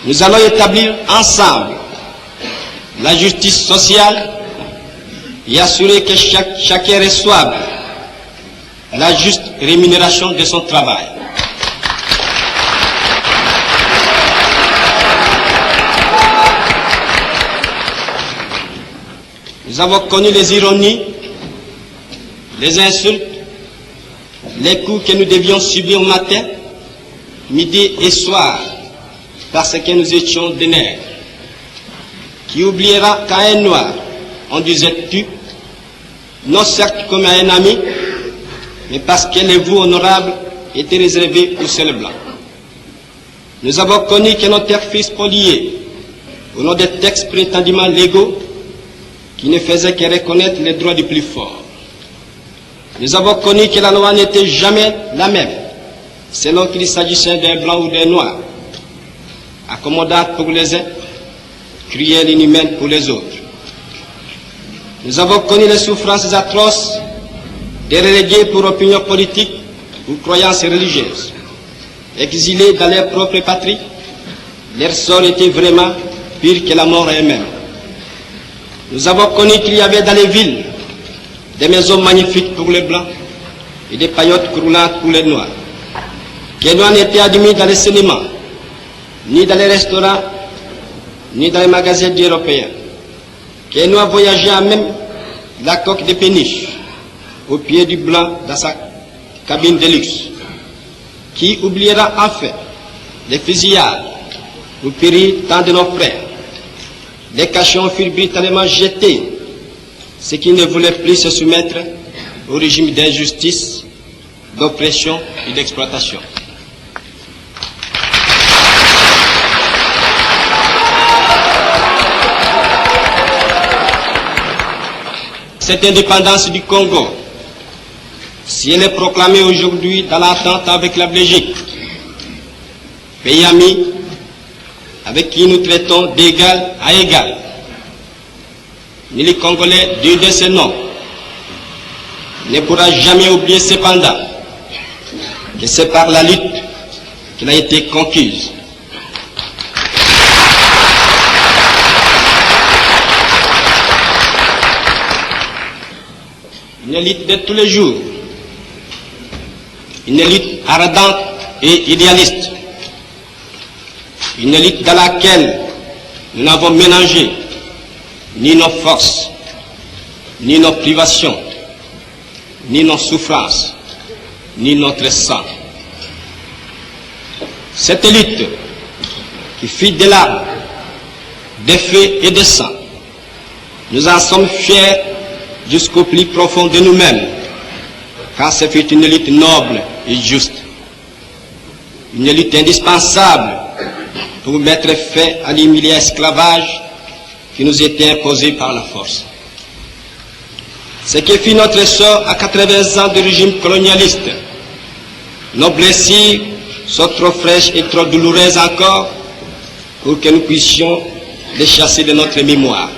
Nous allons établir ensemble la justice sociale et assurer que chaque, chacun reçoive la juste rémunération de son travail. Nous avons connu les ironies, les insultes, les coups que nous devions subir matin, midi et soir, parce que nous étions des nègres. Qui oubliera qu'à un noir, on disait tu, non certes comme à un ami, mais parce que les vous honorables étaient réservés au seul blanc. Nous avons connu que nos terres furent spoliées au nom des textes prétendument légaux qui ne faisaient que reconnaître les droits du plus fort. Nous avons connu que la loi n'était jamais la même, selon qu'il s'agissait d'un blanc ou d'un noir, accommodante pour les uns, cruelle et inhumaine pour les autres. Nous avons connu les souffrances atroces des relégués pour opinion politique ou croyances religieuses. Exilés dans leur propre patrie, leur sort était vraiment pire que la mort elle-même. Nous avons connu qu'il y avait dans les villes des maisons magnifiques pour les blancs et des paillotes croulantes pour les noirs. Que noirs n'étaient admis dans les cinémas, ni dans les restaurants, ni dans les magasins d'Européens. Que noirs voyageaient à même la coque de péniche, au pied du blanc dans sa cabine de luxe. Qui oubliera enfin les fusillades où périt tant de nos frères. Les cachons furent brutalement jetés, ceux qui ne voulaient plus se soumettre au régime d'injustice, d'oppression et d'exploitation. Cette indépendance du Congo, si elle est proclamée aujourd'hui dans l'entente avec la Belgique, pays ami avec qui nous traitons d'égal à égal, ni les Congolais digne de ce nom ne pourra jamais oublier cependant que c'est par la lutte qu'il a été conquise. Une élite de tous les jours, une élite ardente et idéaliste, une élite dans laquelle nous n'avons mélangé ni nos forces, ni nos privations, ni nos souffrances, ni notre sang. Cette élite qui fit des larmes, des faits et des sang, nous en sommes fiers jusqu'au plus profond de nous-mêmes, car ce fut une élite noble et juste, une élite indispensable pour mettre fin à l'humiliant esclavage qui nous était imposé par la force. Ce qui fit notre sort à 80 ans de régime colonialiste. Nos blessures sont trop fraîches et trop douloureuses encore pour que nous puissions les chasser de notre mémoire.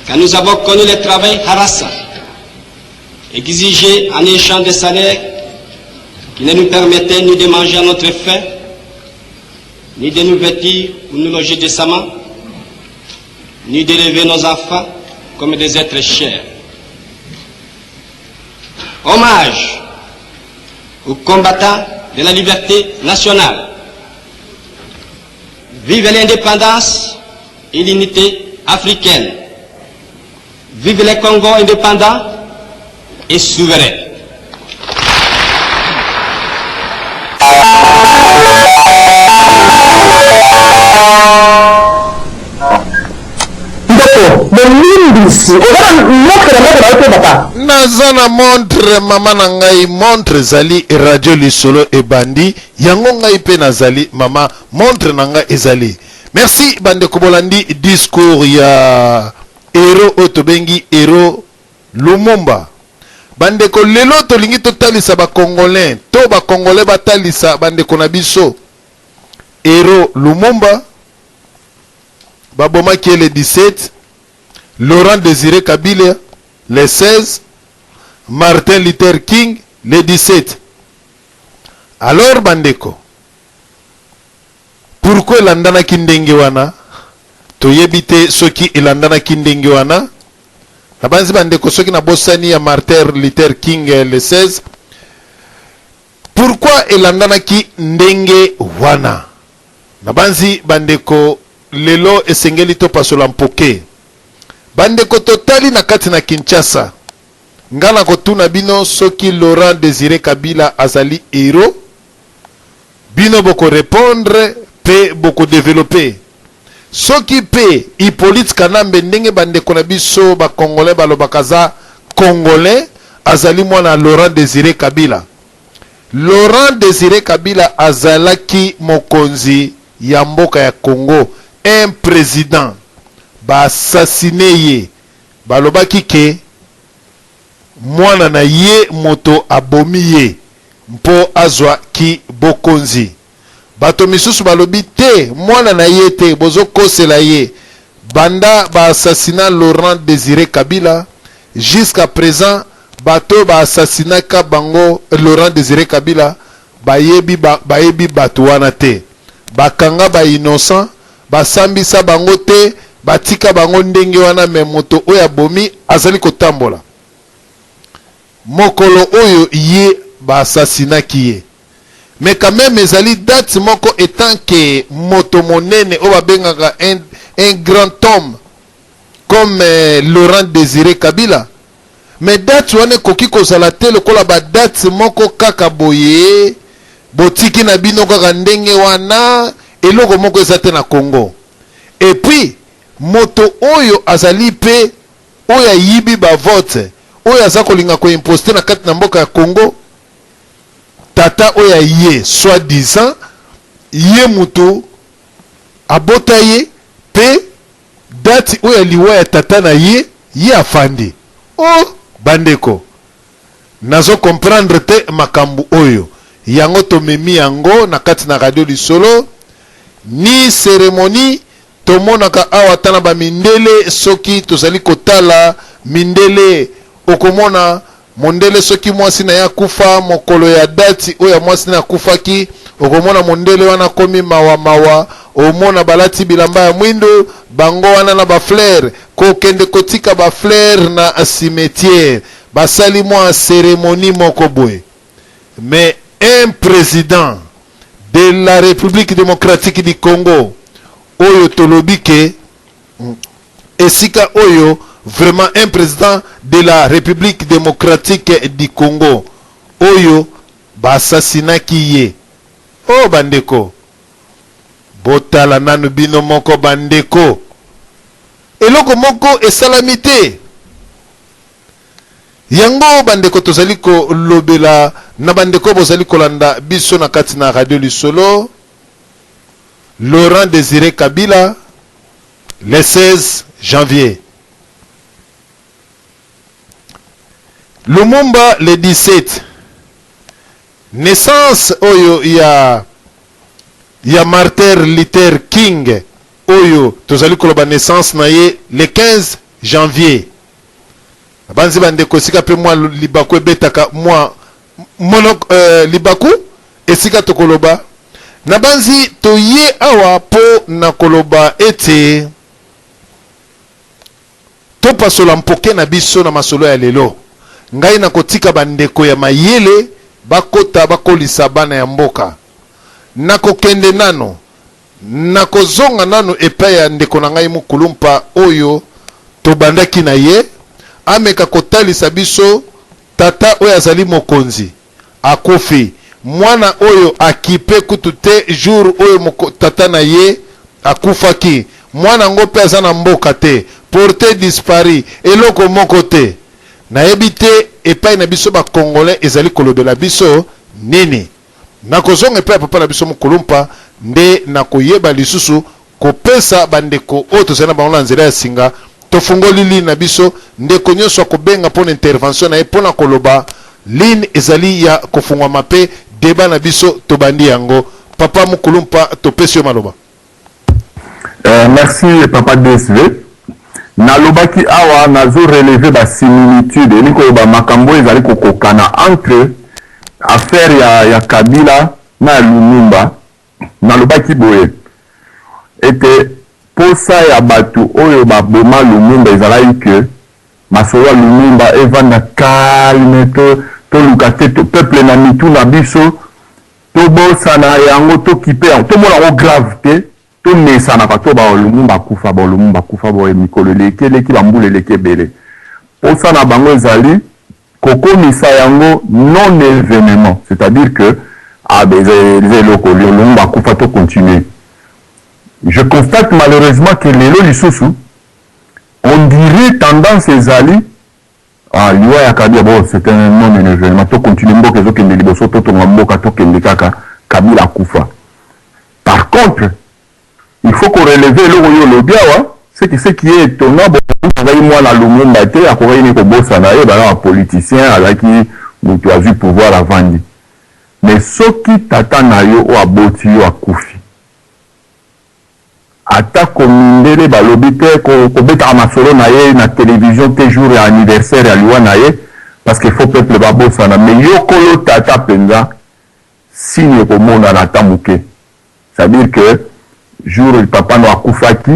Quand nous avons connu le travail harassant, exigé en échange de salaires qui ne nous permettait ni de manger à notre faim, ni de nous vêtir ou nous loger décemment, ni d'élever nos enfants comme des êtres chers. Hommage aux combattants de la liberté nationale. Vive l'indépendance et l'unité africaine. Vive les Congo indépendants et souverains. Ndeko, bolimbisi, oza na montre na ndako na yo te papa? Naza na montre mama na ngai, montre ezali radio lisolo ebandi yango ngai mpe nazali mama, montre na ngai ezali. Merci bandeko bolandi discours ya hero oyo tobengi hero Lumumba. Bandeko lelo tolingi totalisa ba congolais to ba congolais batalisa bandeko na biso hero Lumumba babomaki ye le 17, Laurent Desire Kabila le 16, Martin Luther King le 17. Alors bandeko Pourquoi elandanaki ndenge wana? Toyebi te soki elandanaki ndenge wana. Nabanzi bandeko soki nabosani ya Martin Luther King le 16. Pourquoi elandanaki ndenge wana? Nabanzi bandeko lelo esengeli topasola mpoke. Bandeko totali na kati na Kinshasa. Nga nakotuna bino soki Laurent Desire Kabila azali hero? Bino boko repondre pe boko developper. Soki pe Hyppolite Kanambe ndenge ba ndeko na biso ba congolais balobaka aza congolais azali mwana ya Laurent Desire Kabila. Laurent Desire Kabila azalaki mokonzi ya mboka ya Congo, un president ba assassiner ye balobaki ke Mwana na ye moto abomi ye mpo azwa ki bokonzi. Bato misusu balobi te mwana na ye te bozo kosela ye. Banda ba assassinat Laurent Desire Kabila jusqu'à present bato oyo ba assassinaka bango Laurent Desire Kabila bayebi bayebi bato wana te. Bakanga ba innocents Basambisa bango te, batika bango ndenge wana mais moto oyo abomi azali kotambola. Mokolo oyo ye ba assassinaki ye. Mais quand meme ezali date moko etant que moto monene oyo babengaka un, un grand homme comme Laurent Desire Kabila. Mais date wana ekoki kozala te lokola ba date moko kaka boye botiki na bino kaka ndenge wana eloko moko eza te na Congo. Et puis moto oyo azali pe oyo ayibi ba vote oyo aza kolinga ko imposter na kati na mboka ya Congo tata oyo aye soit disant ye mutu abota ye pe Date oyo ya liwa ya tata na ye, ye afandi. Oh! Bandeko, nazo comprendre te makambu oyo. Yango tomemi yango na kati na radio lisolo, ni ceremonie, tomonaka awa ata na ba mindele soki tozali kotala mindele, okomona Mondele soki mwasi naye akufa mokolo ya date oyo ya mwasi naye akufaki okomona mondele wana akomi mawa mawa omona balati bilamba ya mwindu bango wana na ba fleur kokende kotika ba fleur na cimetière basali mwa ceremonie moko boye mais un president de la Republique democratique du Congo oyo tolobi ke esika oyo vraiment un president de la Republique democratique du Congo oyo ba assassinaki ye oh ba ndeko botala nanu bino moko ba ndeko eloko moko esalami te yango bandeko tozali kolobela na bandeko bozali kolanda biso na kati na radio lisolo Laurent Desire Kabila Le 16 janvier. Lumumba le 17. Naissance oyo ya ya Martin Luther King oyo tozali koloba naissance na ye le 15 janvier. Nabanzi bandeko esika mpe mwa libaku ebetaka mwa monoko euh, libaku esika tokoloba nabanzi toye awa mpo na koloba ete topasola mpoke na biso na masolo ya lelo. Ngai nakotika bandeko ya mayele bakota bakolisa bana ya mboka. Nakokende nano, nakozonga nano epai ya ndeko na ngai Mukulumpa oyo tobandaki na ye. Ameka kotalisa biso tata oyo azali mokonzi akufi, mwana oyo akipe kutu te jour oyo moko, tata na ye akufaki, mwana yango pe aza na mboka te, porte disparu, eloko moko te. Nayebi te epai na biso ba congolais ezali kolobela biso nini? Nakozonga epai ya papa na biso Mukulumpa nde nakoyeba lisusu kopesa ba ndeko oyo tozali na bango na nzela ya singa. Tofungoli ligne na biso, ndeko nionso akobenga mpo na intervention na ye mpo na koloba. Ligne ezali ya kofungwama mpe debat na biso tobandi yango. Papa Mukulumpa topesi yo maloba. Merci papa DSV. Nalobaki awa nazo relever ba similitudes, elingi koloba makambo oyo ezali kokokana entre affaire ya, ya Kabila na ya Lumumba. Nalobaki boye ete posa ya bato oyo baboma Lumumba ezalaki que masolo ya Lumumba evanda calme, to toluka te to peuple na mitu na biso tobosana yango, tokipe yango, tomona yango grave te, tomesanaka to ba Lumumba akufa, ba Lumumba akufa boye, mikolo eleki eleki, ba mbula eleki ebele. Posa na bango ezali kokomisa yango non evenement, c'est-à-dire que ah ben eza eloko Lumumba akufa, to continuer. Je constate malheureusement que lelo lisusu on dirait tendance ezali ah liwa ya Kabila, bon c'est un non evenement, to continuer, mboka ezokende liboso, totonga mboka, tokende kaka, Kabila akufa. Par contre, il faut ko relever eloko oyo olobi awa, c'est que ce qui est étonnant, bon, azalaki mwana Lumumba te, akokaki ne kobosana ye, baza ba politicien, azalaki mutu azwi pouvoir avandi. Mais soki tata na yo oyo aboti yo akufi, atako mindele balobi te kobetaka masolo na ye na television te jour ya anniversaire ya liwa na ye, parce que faut peuple babosana, mais yo kolo tata penza signe ekomonana ata moke. C'est-à-dire que jour papa no akufaki,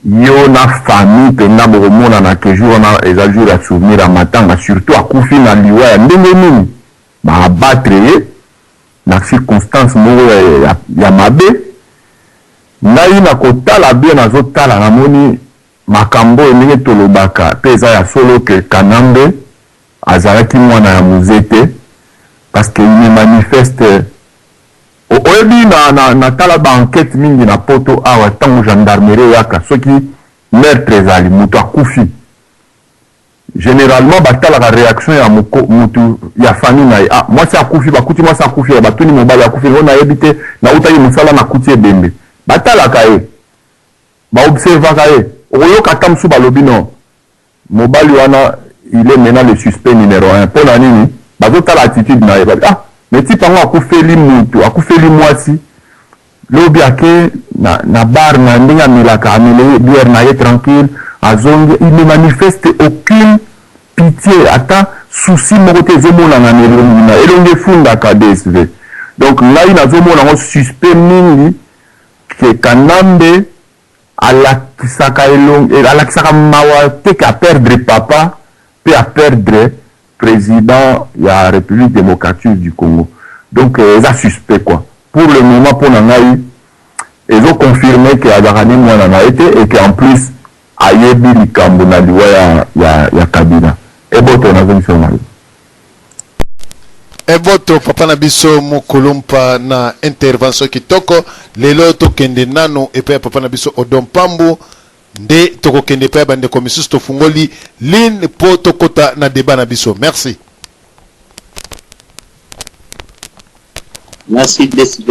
yo na famille penza bokomonana que jour wana eza jour ya souvenir ya matanga, surtout akufi na liwa ya ndenge nini, ba abattre ye na circonstance moko ya mabe. Ngai na kotala bien, nazotala namoni makambo oyo ndenge tolobaka pe eza ya solo que Kanambe azalaki mwana ya Mzee te, parce que il ne manifeste. Oyebi na na tala ba enquete mingi na poto awa, tango gendarmerie eyaka soki meurtre ezali, mutu akufi, generalement batalaka reaction ya mutu ya famille na ye. Ah, mwasi akufi, bakuti mwasi akufi, ya batuni mobali akufi, ngo nayebi te, nautaki mosala nakuti ebembe. Batalaka ye, ba observaka ye, okoyoka ata mosusu balobi non, mobali wana il est maintenant le suspect numero 1. Pona nini? Bazotala attitude na ye, babi ah mais type yango akufeli mutu, akufeli mwasi, lobi ake na bar na ndenge amelaka, ameli bière na ye tranquille, azongi, il ne manifeste aucune pitié, ata souci moko te ezomonana na elongi na elongi, efundaka DSV. Donc ngai nazomona yango suspect mingi ke Kanambe alakisaka elongi, alakisaka mawa te ke a perdre papa pe a perdre président ya République démocratique du Congo. Donc eza suspect quoi. Pour le moment pona ngai ezo confirmer ke azalaka ne mwana na ye te et que en plus ayebi likambo na liwa ya Kabila. Eboto nazongisa yo maloba. Eboto papa na biso Mukulumpa na intervention kitoko. Lelo tokende nanu epai ya papa na biso Odon Pambu, nde tokokende epai ya bandeko misusu. Tofungoli ligne po tokota na debat na biso. Merci. Merci DSV,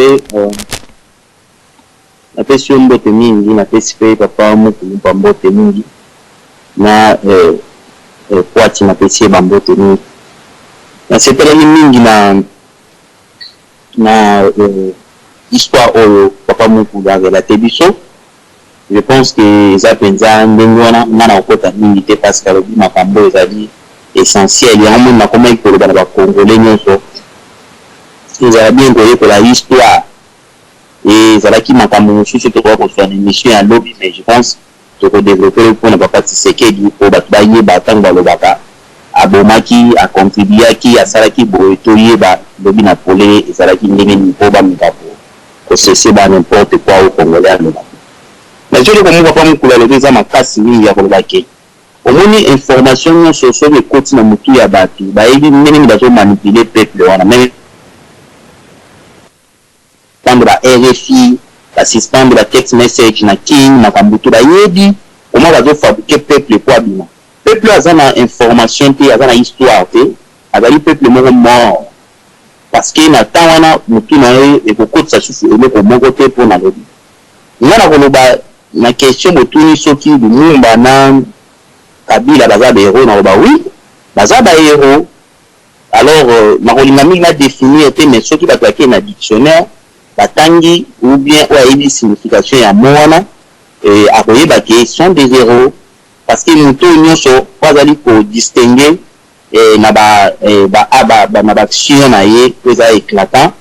napesi yo mbote mingi, napesi pe papa Mukulumpa mbote mingi na Kwati napesi ye ba mbote mingi. Nasepelaki mingi na na histoire oyo papa Mukulu a relater biso. Je pense que eza penza ndenge wana, nga nakokota mingi te parce que alobi makambo oyo ezali essentiel. Yango omoni nakomaki koloba na ba congolais nionso, ezala bien koyekola histoire. Ezalaki makambo mosusu tokoka kozua na emission ya lobi, mais je pense toko developper lobi pona papa Tshisekedi po batu bayeba tango balobaka abomaki, a contribuaki, asalaki boye, toyeba lobi na polele ezalaki ndenge nini po bameka ko cesser ba n'importe quoi oyo congolais alobaka. Nazwi eloko moko papa Mukulu alobi eza makasi mingi ya koloba ke. Omoni information nionso soki ekoti na mutu ya batu bayebi ndenge nini bazo manipuler peuple wana meme suspendre ba rfi ba suspendre ba text message na kin makambu tout bayebi comment bazo fabriquer peuple po abima peuple oyo aza na information te aza na histoire te azali peuple moko mort parce que na temps wana mutu na ye ekokotisa susu eloko moko te pona lobi Nga na koloba na question botuni soki Lumumba na Kabila baza ba heros nakoloba oui baza ba heros alors nakolinga mingi na definir te mais soki batu bake na dictionnaire batangi ou bien oyo ayebi signification ya mot wana akoyeba ke sont des heros parce que moto oyo nionso oyo azali ko distinguer na ba na ba action na ye oyo eza eclatant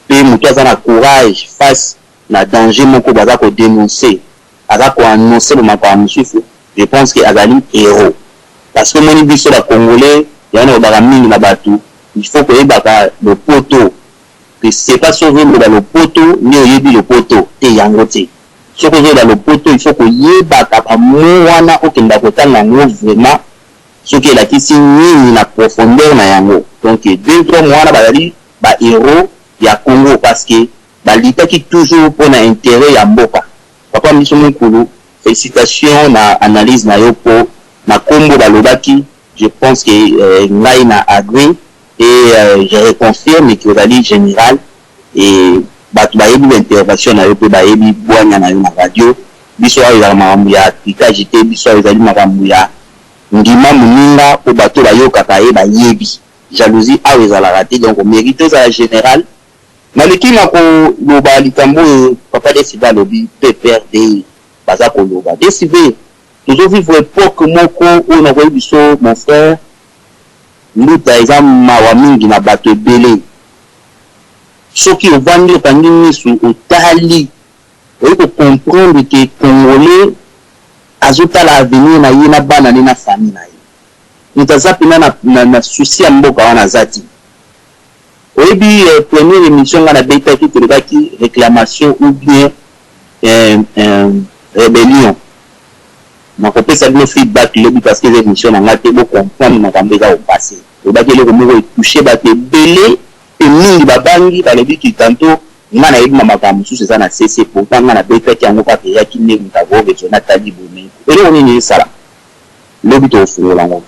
pe moto aza na courage face na danger moko baza ko denoncer aza ko annoncer ba makambo mosusu je pense que azali heros parce que omoni biso ba congolais yango nalobaka mingi na batu il faut koyebaka lopoto que c'est pas soki ozoloba lopoto nde oyebi lopoto te yango te soki ozoloba lopoto il faut koyebaka ba mots wana okenda kotanga yango vraiment soki elakisi nini na profondeur na yango donc deux hommes wana bazali ba heros ya Congo parce que Ba luttaki toujours pona interet ya mboka. Papa biso Mukulu felicitations na analyse na yo po na kombo ba lobaki je pense que ngai na agree et je reconfirme que ozali general et batu bayebi ba intervention na yo pe bayebi bwanya na yo na radio. Biso awa ezalaka makambo ya trucage te, biso awa ezali makambo ya ndima muninga po batu oyo bayokaka ye bayebi. Jalousie awa ezalaka te donc o merite ozala general. Naleki na ko loba likambo oyo papa DSV alobi PPRD baza ko loba. DSV tozo vivre epoque moko oyo nako yebiso mon frère Mbuta eza mawa mingi na batu ebele. Soki ovandi okangi misu otali oye ko comprendre que congolais azo tala avenir na ye na bana ne na famille na ye. Mutu aza pena na na souci ya mboka wana aza te. Oyebi première emission nga na betaki tolobaki reclamation ou bien rebellion nako pesa bino feedback lobi parce que eza emission na nga te bo comprendre makambo eza ko passer tolobaki eloko moko e toucher batu ebele pe mingi ba bangi balobi ki tantot nga nayebi ma makambo mosusu eza na sese pourtant nga na betaki yango kaka eyaki nde mutu ako raisonner atali boye mais eloko nini esala lobi tokofungola yango.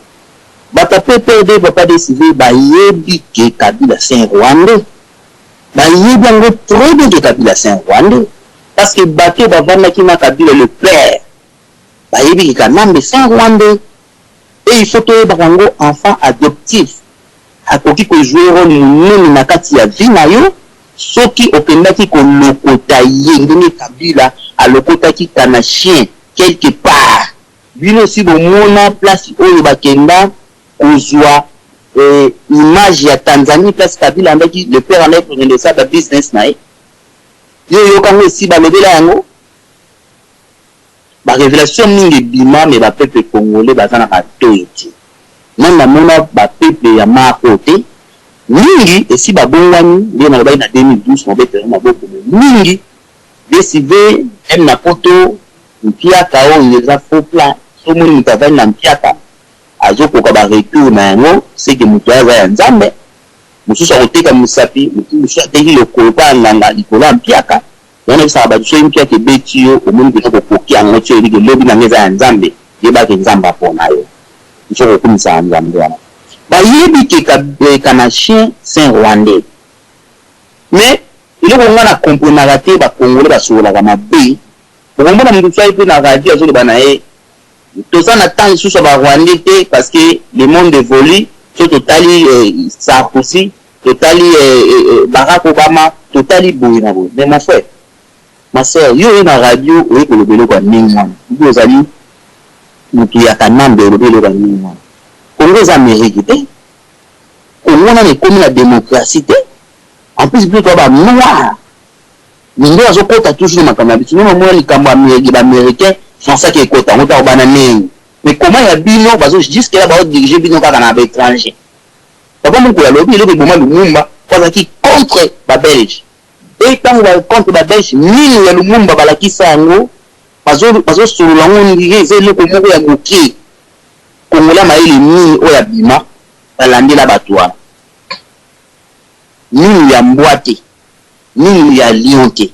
Bato ya PPRD papa DSV bayebi que Kabila c'est un rwandais bayebi yango très bien que Kabila c'est un rwandais parce que bato oyo bavandaki na Kabila le père bayebi que Kanambe c'est un rwandais et il faut toyebaka yango enfant adoptif akoki ko jouer role monene na kati ya vie na yo soki okendaki kolokota ye ndenge Kabila alokotaki Kanachien quelque part. Bino esi bomona place oyo bakenda kozua image ya Tanzanie place Kabila andaki le père andaki kokende kosala ba business na ye? Yo oyoka yango esi balobela yango? Ba revelation mingi ebima mais ba peuple congolais baza na matoyi te. Nanu namona ba peuple ya marque oyo te. Mingi esi babongwani ndenge nalobaki na 2012 nabetela yango maboko mais mingi DSV meme na poto mpiaka oyo eza faux plan soki omoni mutu avandi na mpiaka azo koka ba retour na yango ce que mutu aza ya nzambe mususu akoteka musapi mususu ateki lokolo pa ya nganga likolo ya mpiaka yango nayebisaka batu soki mpiaka ebeti yo omoni penza kokoki yango ti oyebi ke lobi na nga eza ya nzambe yeba ke nzambe apona yo il faut kokumisaka nzambe wana bayebi ke kanachien c'est un rwandais mais Eloko nga na comprenaka te ba congolais ba sololaka mabe okomona mutu mosusu aye pe na radio azoloba naye toza na temps lisusu ya ba rwandais te parce que le monde evolue soki totali sarkozy totali Barack Obama totali boye na boye mais mon frère ma soeur yo oye na radio oye koloba eloko ya ndenge wana ou bien ozali mutu ya kanambe olobi eloko ya ndenge wana Congo eza Amerique te Congo nanu ekomi na democratie te En plus biso toza ba noir mindele azo kota toujours na makambo na biso nanu omona likambo ya ba americain français ake ekota yango te akobanda ndenge mais comment ya bino bazo jusque là bao diriger bino kaka na ba etranger papa mukulu alobi eloko eboma lumumba po azalaki contre ba belge et tango ba contre ba belge minu ya lumumba balakisa yango bazo solola yango on dirait eza eloko moko ya moke. Congolais ya mayele nini oyo abima balandela batu wana? Minu ya mbwa te, minu ya lion te,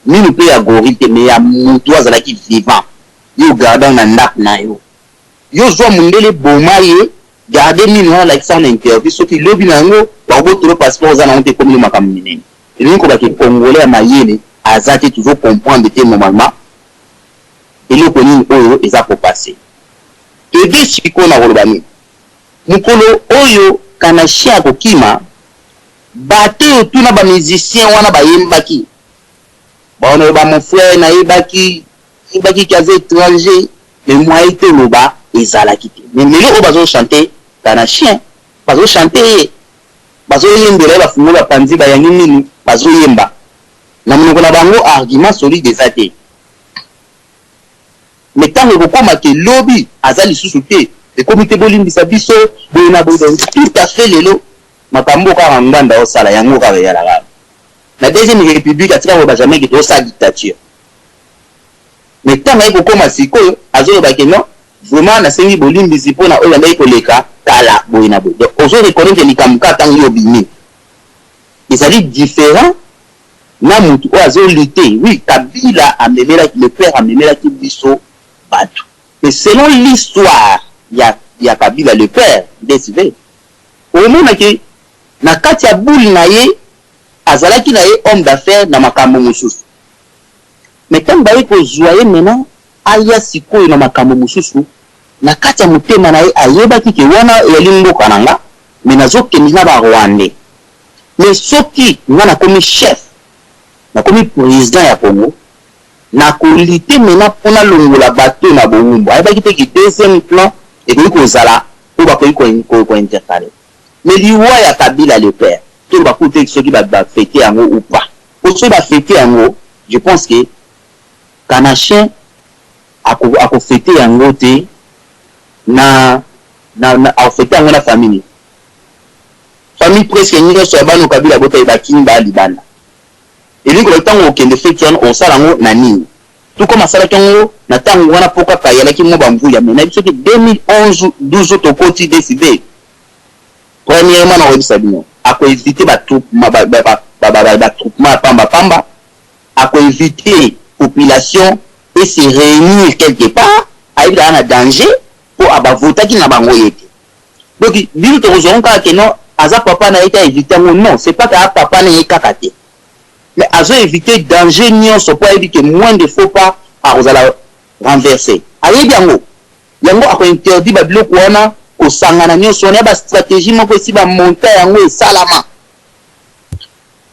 minu pe ya gorille te mais ya mutu oyo azalaki vivant yo o garda yango na ndaku na yo. Yo zua mundele boma ye garde minu wana lakisa yango na interview soki lobi na yango bakobotolo yo passeport oza na yango te ekomi nde makambo minene. Elingi koloba ke congolais ya mayele aza te tozo comprendre te normalement eloko nini oyo eza ko passer. Ede sikoyo nakoloba nini? Mokolo oyo kanachien akokima bato oyo tuna ba musiciens wana bayembaki baono ba mon frère nayebaki nayebaki ke aza etranger mais moyen toloba ezalaki te mais lelo oyo bazo chanter kanachien bazo chanter ye bazo yembela ye bafungoli bapanzi bayangi minu bazo yemba na monoko na bango argument solide eza te. Mais tango ekokoma que lobi aza lisusu te, ekomi te bolimbisa biso boye na boye donc tout à fait lelo makambo oyo kaka Ngbanda osala yango kaka eyalaka kaka na deuxième republique atika koloba jamais que tozosala dictature mais tango aye kokoma sikoyo azoloba que non vraiment nasengi bolimbisi pona oyo ebandaki koleka kala boye na boye donc ozo reconnaitre likambo kaka tango yo obimi ezali different na mutu oyo azo lutter oui kabila amemelaki le père amemelaki biso batu mais selon l'histoire ya ya kabila le père DSV omona ke na kati ya boule na ye azalaki na ye homme d'affaires na makambo mosusu mais tango baye kozua ye maintenant aya sikoyo na makambo mosusu na kati ya motema na ye ayebaki ke wana eyali mboka na nga mais nazo kende na ba rwandais Mais soki nga nakomi chef, nakomi president ya Congo, nako lutter maintenant po nalongola bato oyo na bowumbu. Ayebaki te que deuxième plan ekoki kozala oyo bakoki ko intercaler. Mais liwa ya Kabila le père, toloba kutu te soki ba feter yango ou pas. Po soki ba feter yango, je pense que Kanachien ako feter yango te na, ako feter yango na famille nini? Famille presque nionso ya bana oyo Kabila abota ye bakimi baya libanda. Elingi koloba tango okokende feti wana okosala yango na nini? Tout comme asalaki yango na tango wana po kaka eyalaki mua ba mvuya mais nayebi soki 2011 12 tokoti DCB premièrement nakoyebisa bino ako eviter ba ba troupement ya pamba pamba, ako eviter population e se reunir quelque part, ayebi aza na danger po ba votaki na bango ye te. Donc bino tokozua yango kaka que non aza papa na ye te a eviter yango non c'est pas que aza papa na ye kaka te mais azo eviter danger nionso po ayebi que moins de faux pas akozala renverser ayebi yango yango ako interdit ba biloko wana kosangana nionso wana ya ba strategie moko esi ba monta yango esalama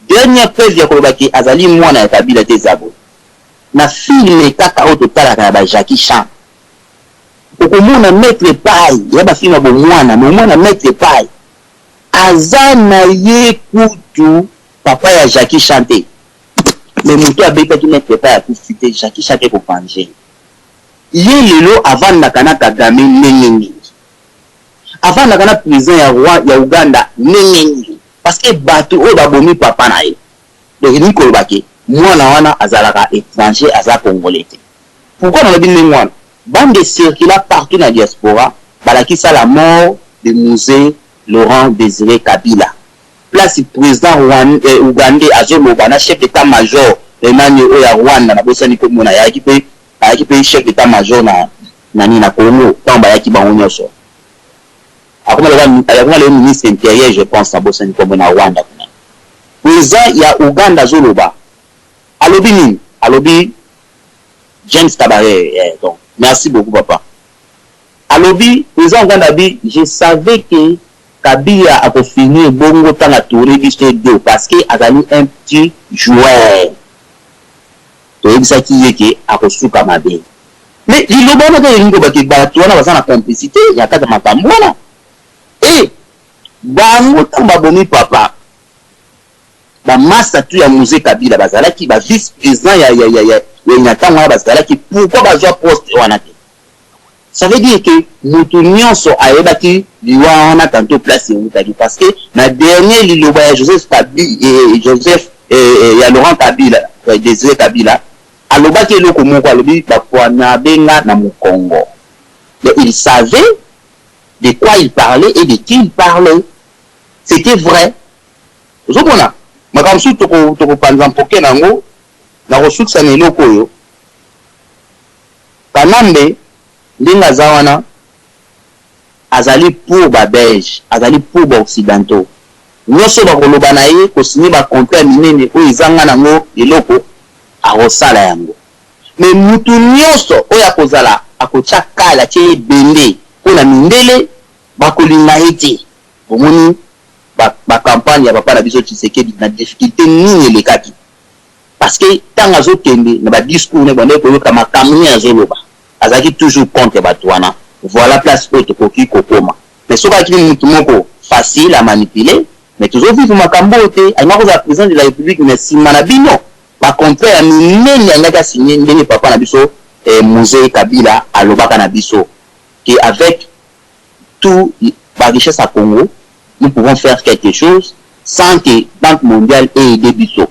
dernière preuve ya koloba que azali mwana ya Kabila te eza boye na film kaka oyo totalaka ya ba Jackie Chan Okomona maitre pay ya ba film ya bomwana mais omona maitre pay aza na ye kutu papa ya Jackie chan te mais mutu abetaki maitre pay akufi te Jackie chan ake ko venger ye lelo avandaka na kagame ndenge nini avandaka na president ya roi ya Uganda ndenge nini parce que batu oyo babomi papa na ye donc elingi koloba ke mwana wana azalaka etranger aza congolais te. Pourquoi nalobi ndenge wana? Bande e circula partout na diaspora balakisa la mort de Muze Laurent Desire Kabila place president rwandais ougandais azo loba na chef d'etat major nani oyo ya Rwanda nabosani kombo naye ayaki pe ayaki pe chef d'etat major na nani na Congo tango bayaki bango nionso akoma lokola akoma lelo ministre interieur je pense nabosani kombo na Rwanda kuna president ya Ouganda azo loba alobi nini alobi James Kabarebe eh donc merci beaucoup papa alobi president Uganda abi je savais que Kabila ako finir bongo tango a tourner biso dos parce que azali un petit joueur toyebisaki ye que akosuka mabe mais liloba wana kaka elingi koloba que batu wana baza na complicite ya kati ya makambo wana et bango tango babomi papa Ba masta tout ya Muze Kabila bazalaki, ba vice president ya ya ya ya na tango wana bazalaki, pourquoi bazua poste wana te? Ça veut dire que mutu nionso ayebaki liwa wana tantot place ewutaki parce que na dernier liloba ya Joseph Kabi Joseph ya Laurent Kabila Desire Kabila alobaki eloko moko alobi ba poignarde nga na mukongo donc il savait. de quoi il parlait et de qui il parlait. C'etait vrai. Ozomona makambo mosusu toko tokopanza mpoke na yango. Nakosukisa na eloko oyo, Kanambe ndenge aza wana azali pour ba belges, azali pour ba occidentaux. Nionso oyo bakoloba na ye, ko signer ba contrats ya minene oyo ezanga nango eloko, akosala yango. Mais mutu nionso oyo akozala akotia cale, atie ye ebende po na mindele, bakolinga ye te. Bomoni ba ba campagnes ya papa na biso Tshisekedi na difficulte nini elekaki? Parce que tango azokende na ba discours naye obandaki koyoka makambo nini azoloba. Azalaki toujours contre batu wana. Voilà place oyo tokoki kokoma. Mais soki azalaki mutu moko facile à manipuler, mais tozo vivre makambo oyo te. Alingaki kozala president de la republique mais sima na bino ba contrats ya minene alingaki a signer ndenge papa na biso Muze Kabila alobaka na biso que avec tout ba richesses ya Congo nous pouvons faire quelque chose sans que banque mondiale e aider biso.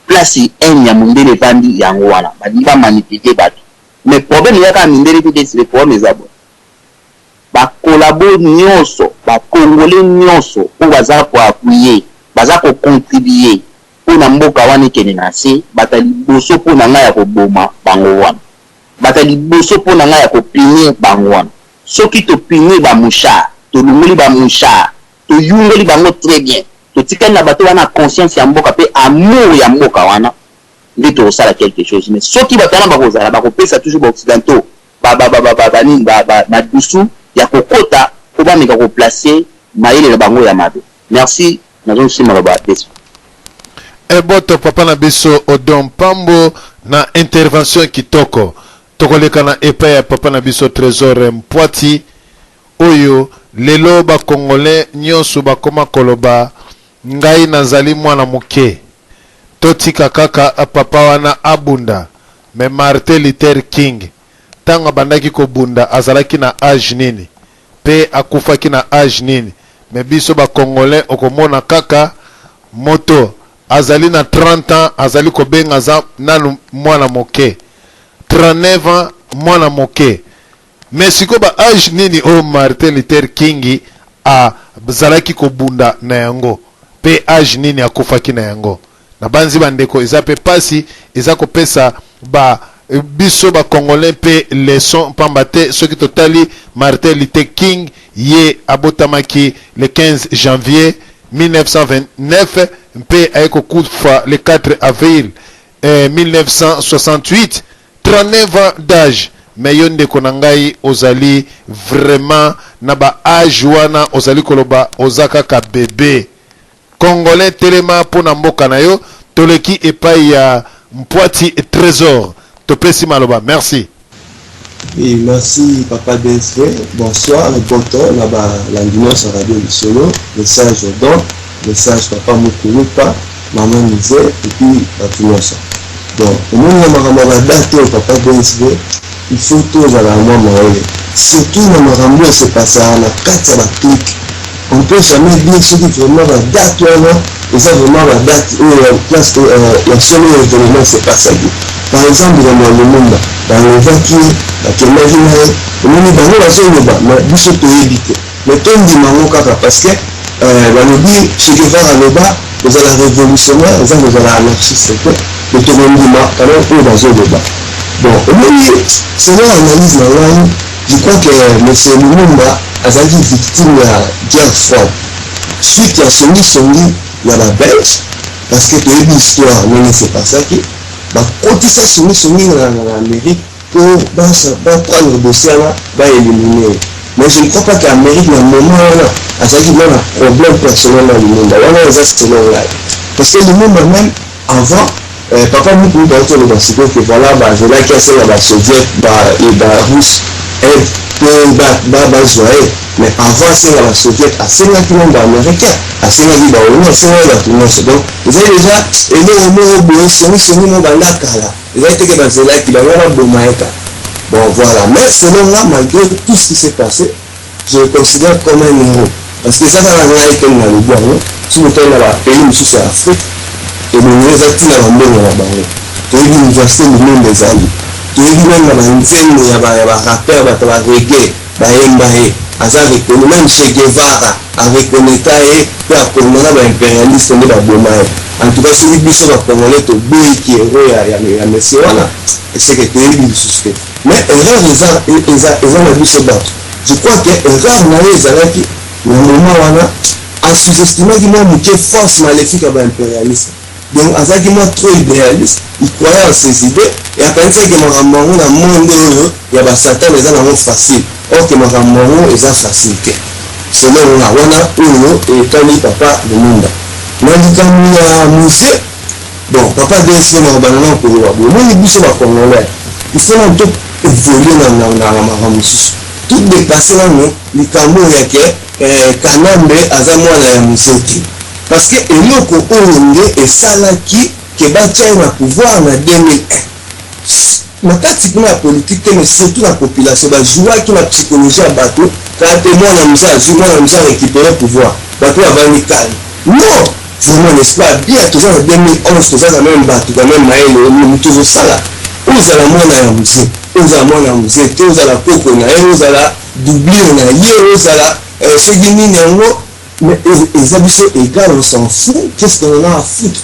Place haine ya mundele evandi yango wana. Balingi ba manipuler batu. Mais problème eza kaka mindele te desire problème eza boye. Ba collabo nionso, ba congolais nionso oyo baza ko appuyer, baza ko contribuer pona mboka wana ekende na se, bato ya liboso pona nga ya koboma bango wana. Bato ya liboso pona nga ya ko punir bango wana. Soki to punir ba mouchards, tolongoli ba mouchards, toyungoli bango très bien, totikali na bato wana conscience ya mboka pe amour ya mboka wana nde tokosala quelque chose. Mais soki bato wana bakozala, bakopesa toujours ba occidentaux ba ba ba ba ba nini ba ba madusu ya kokota po bameka ko placer mayele na bango ya mabe. Merci, nazongisi maloba despe. Eboto papa na biso Odon Pambo na intervention kitoko. Tokoleka na epai ya papa na biso Tresor Mpwati oyo lelo ba congolais nionso bakoma koloba ngai nazali mwana moke totika kaka papa wana abunda mais Martin Luther King tango abandaki kobunda azalaki na age nini pe akufaki na age nini mais biso ba congolais okomona kaka moto azali na 30 ans azali kobenga aza nanu mwana moke 39 ans mwana moke mais sikoyo ba age nini oyo Martin Luther King azalaki kobunda na yango pe age nini akufaki na yango Nabanzi ba ndeko eza pe pasi eza kopesa ba biso ba congolais pe leçon pamba te soki totali Martin Luther King ye abotamaki le 15 janvier 1929 mpe aye kokufa le 4 avril 1968 39 ans d'age mais yo ndeko na ngai ozali vraiment na ba age wana ozali koloba oza kaka bebe. Congolais telema pona mboka na yo toleki epayi ya Mpuati Tresor topesi maloba merci. Oui merci papa DSV bonsoir eboto na ba landi nionso ya radio lisolo message odon message papa mukulupa maman Mize et puis batu nionso bon omoni na makambo ya ba date oyo papa DSV il faut tozala mwa mayele surtout na makambo oyo se passaka na kati ya ba clique On peut jamais dire soki vraiment ba date wana eza vraiment ba date oyo ya place ya solo oyo evenement se passaki. Par exemple likambo ya Lumumba ba enlevaki ye bakendaki na ye omoni bango bazoloba mais biso toyebi te mais tondima yango kaka parce que balobi Che Guevara aloba kozala revolutionnaire eza kozala anarchiste te mais tokondima quand meme oyo bazoloba. Bon omoni selon analyse na ngai Je crois que monsieur Lumumba azalaki victime ya guerre froide suite ya songi songi ya ba belge parce que toyebi histoire ndenge se passaki bakotisa songi songi na Amerique po ba ba prendre dossier wana ba eliminer ye mais je ne crois pas que Amerique na moment wana azalaki na na problème personnel na Lumumba wana eza selon ngai parce que Lumumba meme avant Eh papa muku bauti oloba sikoyo que voilà bazelaki asenga ba soviet ba ba russe aide pe ba bazua ye mais avant asenga ba soviet asengaki nanu ba americain asengaki ba onu asengaki batu nionso donc ezali dejà eloko moko boye songi songi moko banda kala ezali te ke bazelaki bango baboma ye kaka bon voilà mais selon nga malgre tout ce qui s'est passe je le considère comme un hero parce que eza kaka ngai te nalobi yango soki otali na ba pays mosusu ya Afrique elongi eza ti na ba mbongo na bango toyebi universite Lumumba ezali toyebi meme na ba nzembo ya ba ya ba rappeur bato ya ba reggae bayemba ye. Aza reconnu, meme Che Guevara a reconnaita ye pe a condamna ba imperialistes nde ba boma ye. En tout cas soki biso ba congolais toboyi ki heros ya ya monsieur wana c'est que toyebi lisusu te. Mais erreur eza eza eza na biso batu. Je crois que erreur na ye ezalaki na moment wana a sous-estimaki mwa muke force malefique ya ba imperialistes. Donc azalaki mwa trop idealiste, il croyait en ses idees et akanisaki que makambo yango na monde oyo ya ba satana eza nango facile or que makambo yango eza facile te. Selon nga wana oyo etali papa Lumumba. Na likambo ya Mzee, bon papa DSP nakobanda nanu koloba boye, omoni biso ba congolais il faut nanu to evoluer na na makambo mosusu, to depasser nanu likambo oyo ya que Kanambe aza mwana ya Mzee te. Parce que eloko oyo nde esalaki que batia ye na pouvoir na 2001. Na kati kuna ya politique te mais surtout na population ba jouaki na psychologie ya bato kaka te mwana mzee azui mwana mzee a recuperer pouvoir bato bavandi calme. Non! Vraiment n'est-ce pas bien toza na 2011 toza quand meme bato quand meme mayele mutu ozosala ozala mwana ya mzee ozala mwana ya mzee te ozala koko na ye ozala doublure na ye ozala soki nini yango Mais eza biso egal on s'en fout qu'est ce qu'on en a à foutre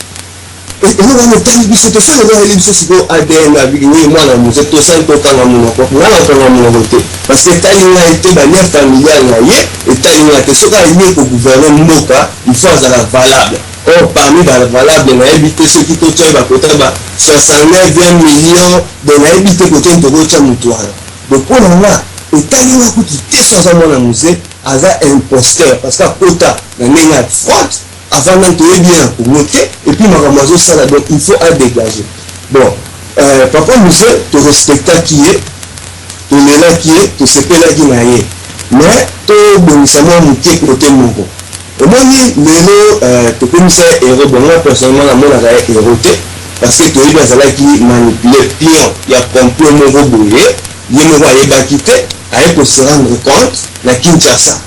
eloko wana etali biso te soki eza yeli biso sikoyo ADN abiki oui mwana muze tosali tokanga monoko nga na okanga monoko te parce que etali ngai te ba lien familial na ye etali ngai te soki aye ko gouverner mboka il faut azala valable or parmi ba valable nayebi te soki totya ye bakota ba 69 millions donc nayebi te kote nini tokotya motu wana donc mpo na nga etali nga kutu te so aza mwana muze Aza imposteur parce que akota na ndenge ya fraude avant nanu toyebi ye na Congo te et puis makambo azo sala donc il faut a degager bon euh, papa Mzee to respectaki ye tolelaki ye tosepelaki na ye mais tobongisa mwa moke kote moko omoni lelo euh, tokomisa ye héros bon nga personnellement namonaka ye héros te parce que toyebi azalaki manipule pion ya complot moko boye ye moko ayebaki te aye ko se rendre compte na Kinshasa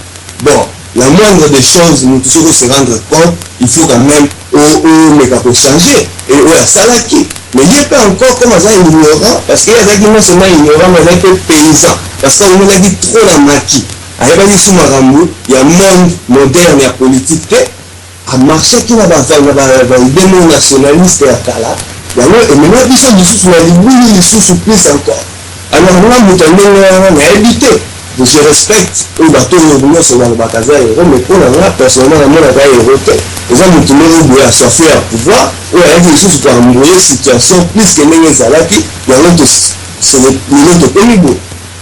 bon la moindre des choses mutu soki o se rendre compte il faut quand meme omeka ko changer et oyo asalaki mais ye pe encore comme aza ignorant parce que ye azalaki non seulement ignorant mais azalaki pe paysan parce que awumelaki trop na maquis ayebaki lisusu makambo ya monde moderne ya politique te A marchaki na ba na ba idee moko nationaliste ya kala, yango emema biso lisusu na libulu lisusu plus encore. Alors nga moto ya ndenge wana nayebi te, je respecte oyo bato oyo nionso balobaka aza heros mais pona nga personnellement namonaka ye heros te, eza moto moko boye assoiffe ya pouvoir oyo ayaki lisusu ko embrouiller situation plus que ndenge ezalaki, yango lelo tokomi boye.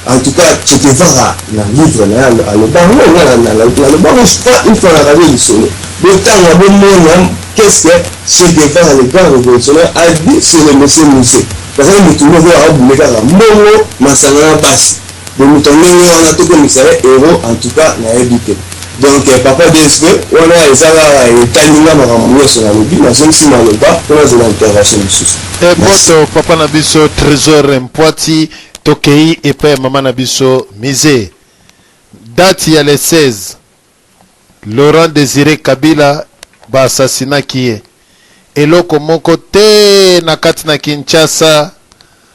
En tout cas Che Guevara na livre na ye aloba yango nga naloba yango je crois une fois na radio lisolo botanga bomona qu'est-ce que Che Guevara le grand révolutionnaire a dit sur le monsieur Mzee bazali motu moko abule kaka mbongo masanga na basi bo moto ya ndenge wana tokomisa ye héros en tout cas nayebi te donc papa DSP wana eza kaka etali nga makambo nyonso nalobi nazongisi maloba mpo nazela intervention mosusu. Eboto papa na biso Tresor Mpwati Tokeyi epai ya mama na biso Mize. Date ya le 16, Laurent Desire Kabila ba assassinaki ye. Eloko moko te na kati na Kinshasa.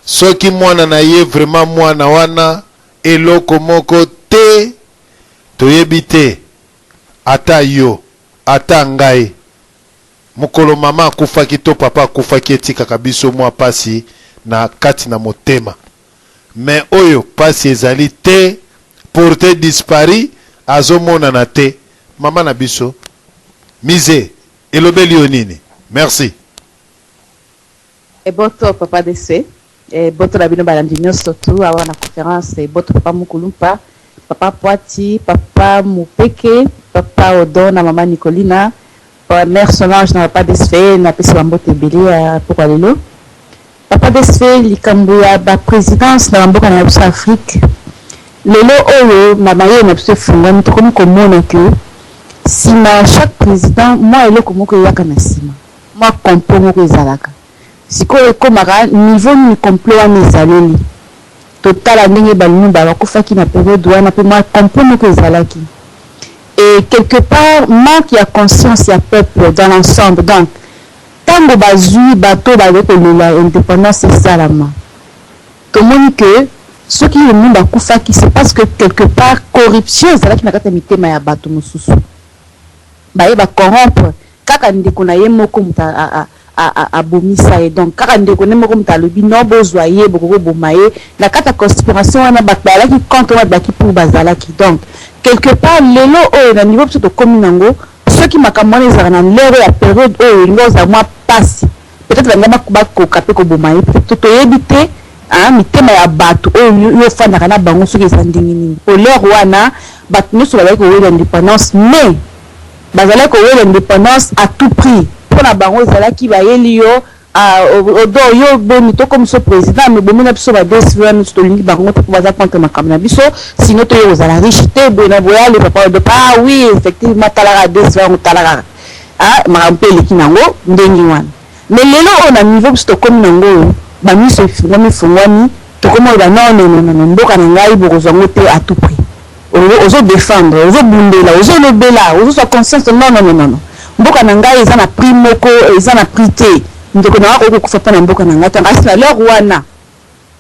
Soki mwana na ye vraiment mwana wana eloko moko te toyebi te. Ata yo, ata ngai. Mokolo mama akufaki to papa akufaki etikaka biso mua pasi na kati na motema mais oyo pasi ezali te porte disparu azo monana te mama na biso Mize elobeli yo nini? Merci. Eboto papa DC, eboto na bino balandi nioso tout awa na conference, eboto papa Mukulumpa, papa Puati, papa Mupeke, papa Odon na mama Nicolina, mère Solange na papa DSV, napesi ba mbote ebele ya pokwa lelo. Papa DSV, likambo ya ba presidence na ba mboka na biso ya Afrique, lelo oyo na mayele na biso efungwami tokomi komona que sima ya chaque president mwa eloko moko eyaka na sima. Mwa complot moko ezalaka. Sikoyo ekomaka niveau nini complot wana ezaleli? Totala ndenge ba Lumumba bakufaki na periode wana pe mwa complot moko ezalaki. Et quelque part manque ya conscience ya peuple dans l'ensemble donc tango bazui bato oyo bazali kolela independance esalama tomoni que. Soki Lumumba akufaki, c'est parce que quelque part corruption ezalaki na kati ya mitema ya bato mosusu. Baye ba corrompre kaka ndeko na ye moko moto abomisa ye. Donc kaka ndeko ne moko moto alobi non, bozwa ye, bokoki koboma ye. Na kati ya conspiration wana, bato bazalaki contre, bato bazalaki pour, bazalaki. Donc quelque part, lelo oyo na niveau biso tokomi nango, soki makambo wana ezalaka na lere ya période oyo, elingi ozala mwa pasi. Peut-être balinga bakoka mpe koboma ye. Peut-être toyebi te mitema ya bato oyo yo ofandaka na bango soki eza ndenge nini. Po l'heure wana, bato nyonso bazalaki kowela indépendance, mais bazalaki kowela indépendance à tout prix. Mpo na bango ezalaki bayeli yo odo yo boni tokomi so président, mais bomi na biso badesi wana nyonso, tolingi bango te mpo baza contre makambo na biso, sinon toye kozala riche te. Boye na boye, ale papa Odo, ah oui, effectivement, talaka desi wango, tala kaka makambo mpe eleki nango ndenge wana. Mais lelo oyo na niveau biso tokomi nango oyo, bamiso efungwami efungwami, tokomi oyo ba non, non, non, non, mboka na ngai bokozwa yango te à tout prix. Ozodéfendre, ozobundela, ozolobela, ozozwa conscience: non, non, non, non, mboka na ngai eza na prix moko, eza na prix te. Ndeko na nga akoki kokufa mpo na mboka na ngai. Tanga asi na l'heure wana,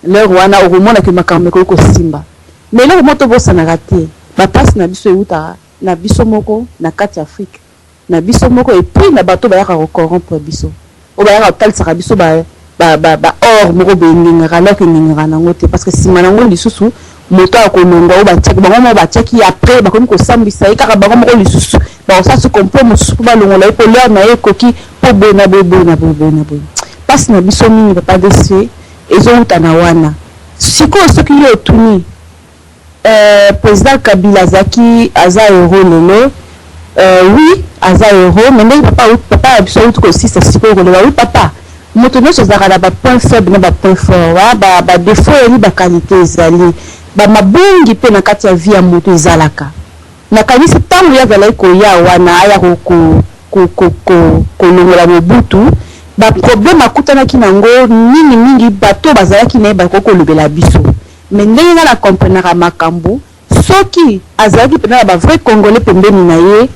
l'heure wana okomonaki makambo ekoki kosimba. Mais eloko moko tobosanaka te, bapasi na biso eutaka na biso moko na kati ya Afrique na biso moko, et puis na bato bayaka kocorrompre biso, oyo bayaka kotalisaka biso ba or moko boye engengaka, alors engengaka nango te, parce que nsima nango lisusu moto akolongwa oyo batiaki bango moko batiaki, après bakomi kosambwisa ye kaka bango moko. Lisusu bakosala so complot mosusu mpo balongola ye, mpo l'heure na ye ekoki, mpo boye na boye, boye na boye, boye na boye. Mpasi na biso mingi, papa DC, ezowuta na wana. Sikoyo soki yo otuni président Kabila azalaki, aza héros lelo, oui, aza héros, mais ndenge papa ya biso auti kosisa sikoyo koloba, oui papa, moto nyonso azalaka na bapoint faible na bapoint fort, badéfaut eyali, baqualité ezali, bamabungi mpe na kati ya vie ya moto ezalaka. Nakanisi ntango ye azalaki koya wana, aya kolongola Mobutu, baproblème akutanaki nango mingimingi, bato bazalaki na ye bakoki kolobela biso. Mais ndenge nga na comprenaka makambo, soki azalaki mpenza na bavrai Congolais pembeni na ye,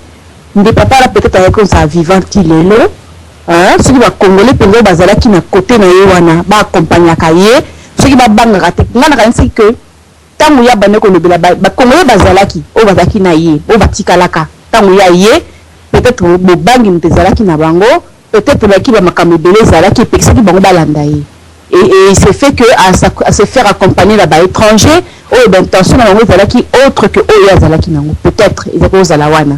nde papa wana peut-être azalaki kozala vivant ti lelo. Soki bacongolais mpenza oyo bazalaki na côté na ye wana baakompagnaka ye, soki babangaka te, nga nakanisaki ke ntango ya bande kolobela, bacongolais bazalaki oyo bazalaki na ye, oyo batikalaka ntango ya ye, peut-être bobangi moto ezalaki na bango, peut-être bayaki bamakambo ebele ezalaki epekisaki bango balanda ye. Et il s'est fait que à se faire accompagner na baétranger oyo baintention na bango ezalaki autre que oyo azalaki nango. Peut-être ezalaki kozala wana.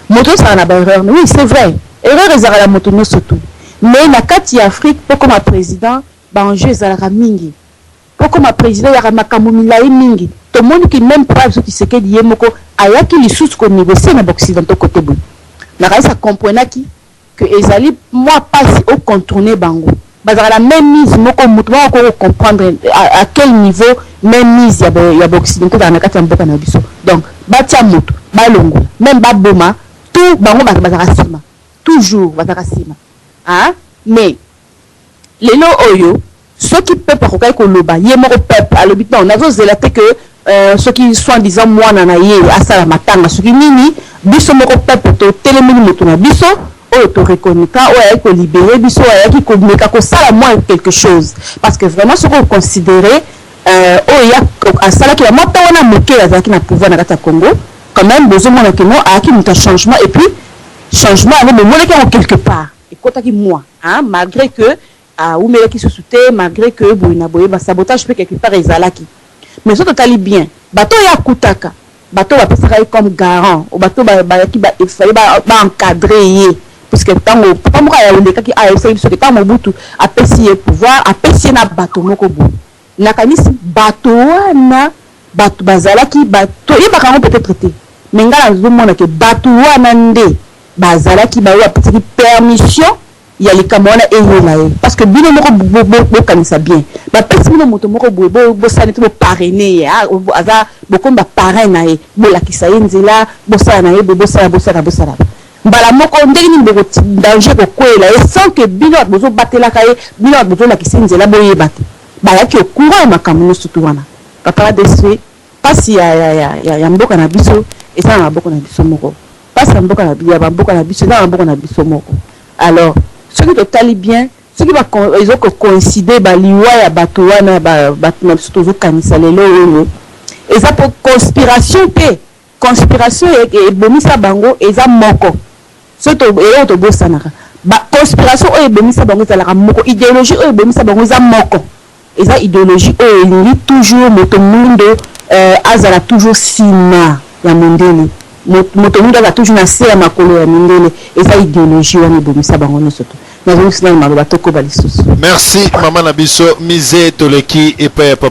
Moto osala na baerreur, oui, c'est vrai, erreur ezalaka na moto nyonso tout. Mais na kati ya Afrique, mpo koma président, baenjeu ezalaka mingi. Mpo koma président, ezalaka makambo milai mingi. Tomoniki même papa biso Tshisekedi ye moko ayaki lisusu konégocie na baoccidentaux kote boye. Nakanisi akomprenaki que ezali mwa mpasi ocontourne bango, bazalaka na même mise moko. Moto moko akoki kocomprendre à quel niveau même mise ya baoccidentaux ezalaka na kati ya mboka na biso. Donc batia moto, balongola, même baboma tout, bango bazalaka nsima, toujours bazalaka nsima. Mais lelo oyo, soki peuple akokaki koloba ye moko, peuple alobi non, nazozela te ke soki soi-disant mwana na ye asala matanga, soki nini, biso moko peuple totelemeli moto na biso oyo toreconnaîtra, oyo ayaki kolibérer biso, oyo ayaki komeka kosala mwa quelque chose. Parce que vraiment, soki oconsidéré oyo ya asalaki ya mwa ntango wana moke azalaki na pouvoir na kati ya Congo, quand même bozomona ke non, ayaki moto ya changement. Et puis changement yango bomonaki yango quelque part, ekɔtaki mwa, hein, malgré que awumelaki susu te, malgré que boye na boye, basabotage mpe quelque part ezalaki. Mais soki totali bien, bato oyo akutaka, bato bapesaka ye comme garant, bato bayaki, efale baencadre ye, puisque ntango papa moko ayolekaki, ayebisaki biso ke ntango Mobutu apesi ye pouvoir, apesi ye na bato moko boye. Nakanisi bato wana, bato bazalaki, toyebaka yango peut-être te, mais ngai nazomona ke bato wana nde bazalaki baoyo bapesaki permission ya likambo wana eyela ye. Parce que bino moko bokanisa bien, bapesi bino moto moko boye, bosala te, boparraine ye, aza bokomi baparrain na ye, bolakisa ye nzela, bosala na ye boye, bosala, bosala, bosala. Mbala moko, ndenge nini danger kokweyela ye sans que bino bato bozobatelaka ye, bino bato bozolakisa ye nzela, boyeba te bayaki au courant ya makambo nyonso tu wana? Papa DC, mpasi ya mboka na biso eza na maboko na biso moko. Mpasi ya mboka ya bamboka na biso eza na maboko na biso moko. Alors soki totali bien, Soki ezo ko coïncider ba liwa ya bato wana, bato na biso tozokanisa lelo oyo, eza po conspiration te. Conspiration ebomisa bango eza moko. Soki eloko tobosanaka, ba conspiration oyo ebomisa bango ezalaka moko, idéologie oyo ebomisa bango eza moko, eza idéologie oyo elingi toujours moto mwindo azala toujours nsima ya mondele, moto mwindo azala toujours na se ya makolo ya mindele. Eza idéologie wana ebomisa bango nyonso. To nazongisi nano maloba, tokoba lisusu. Merci, mama na biso Mise. Toleki epai ya papa.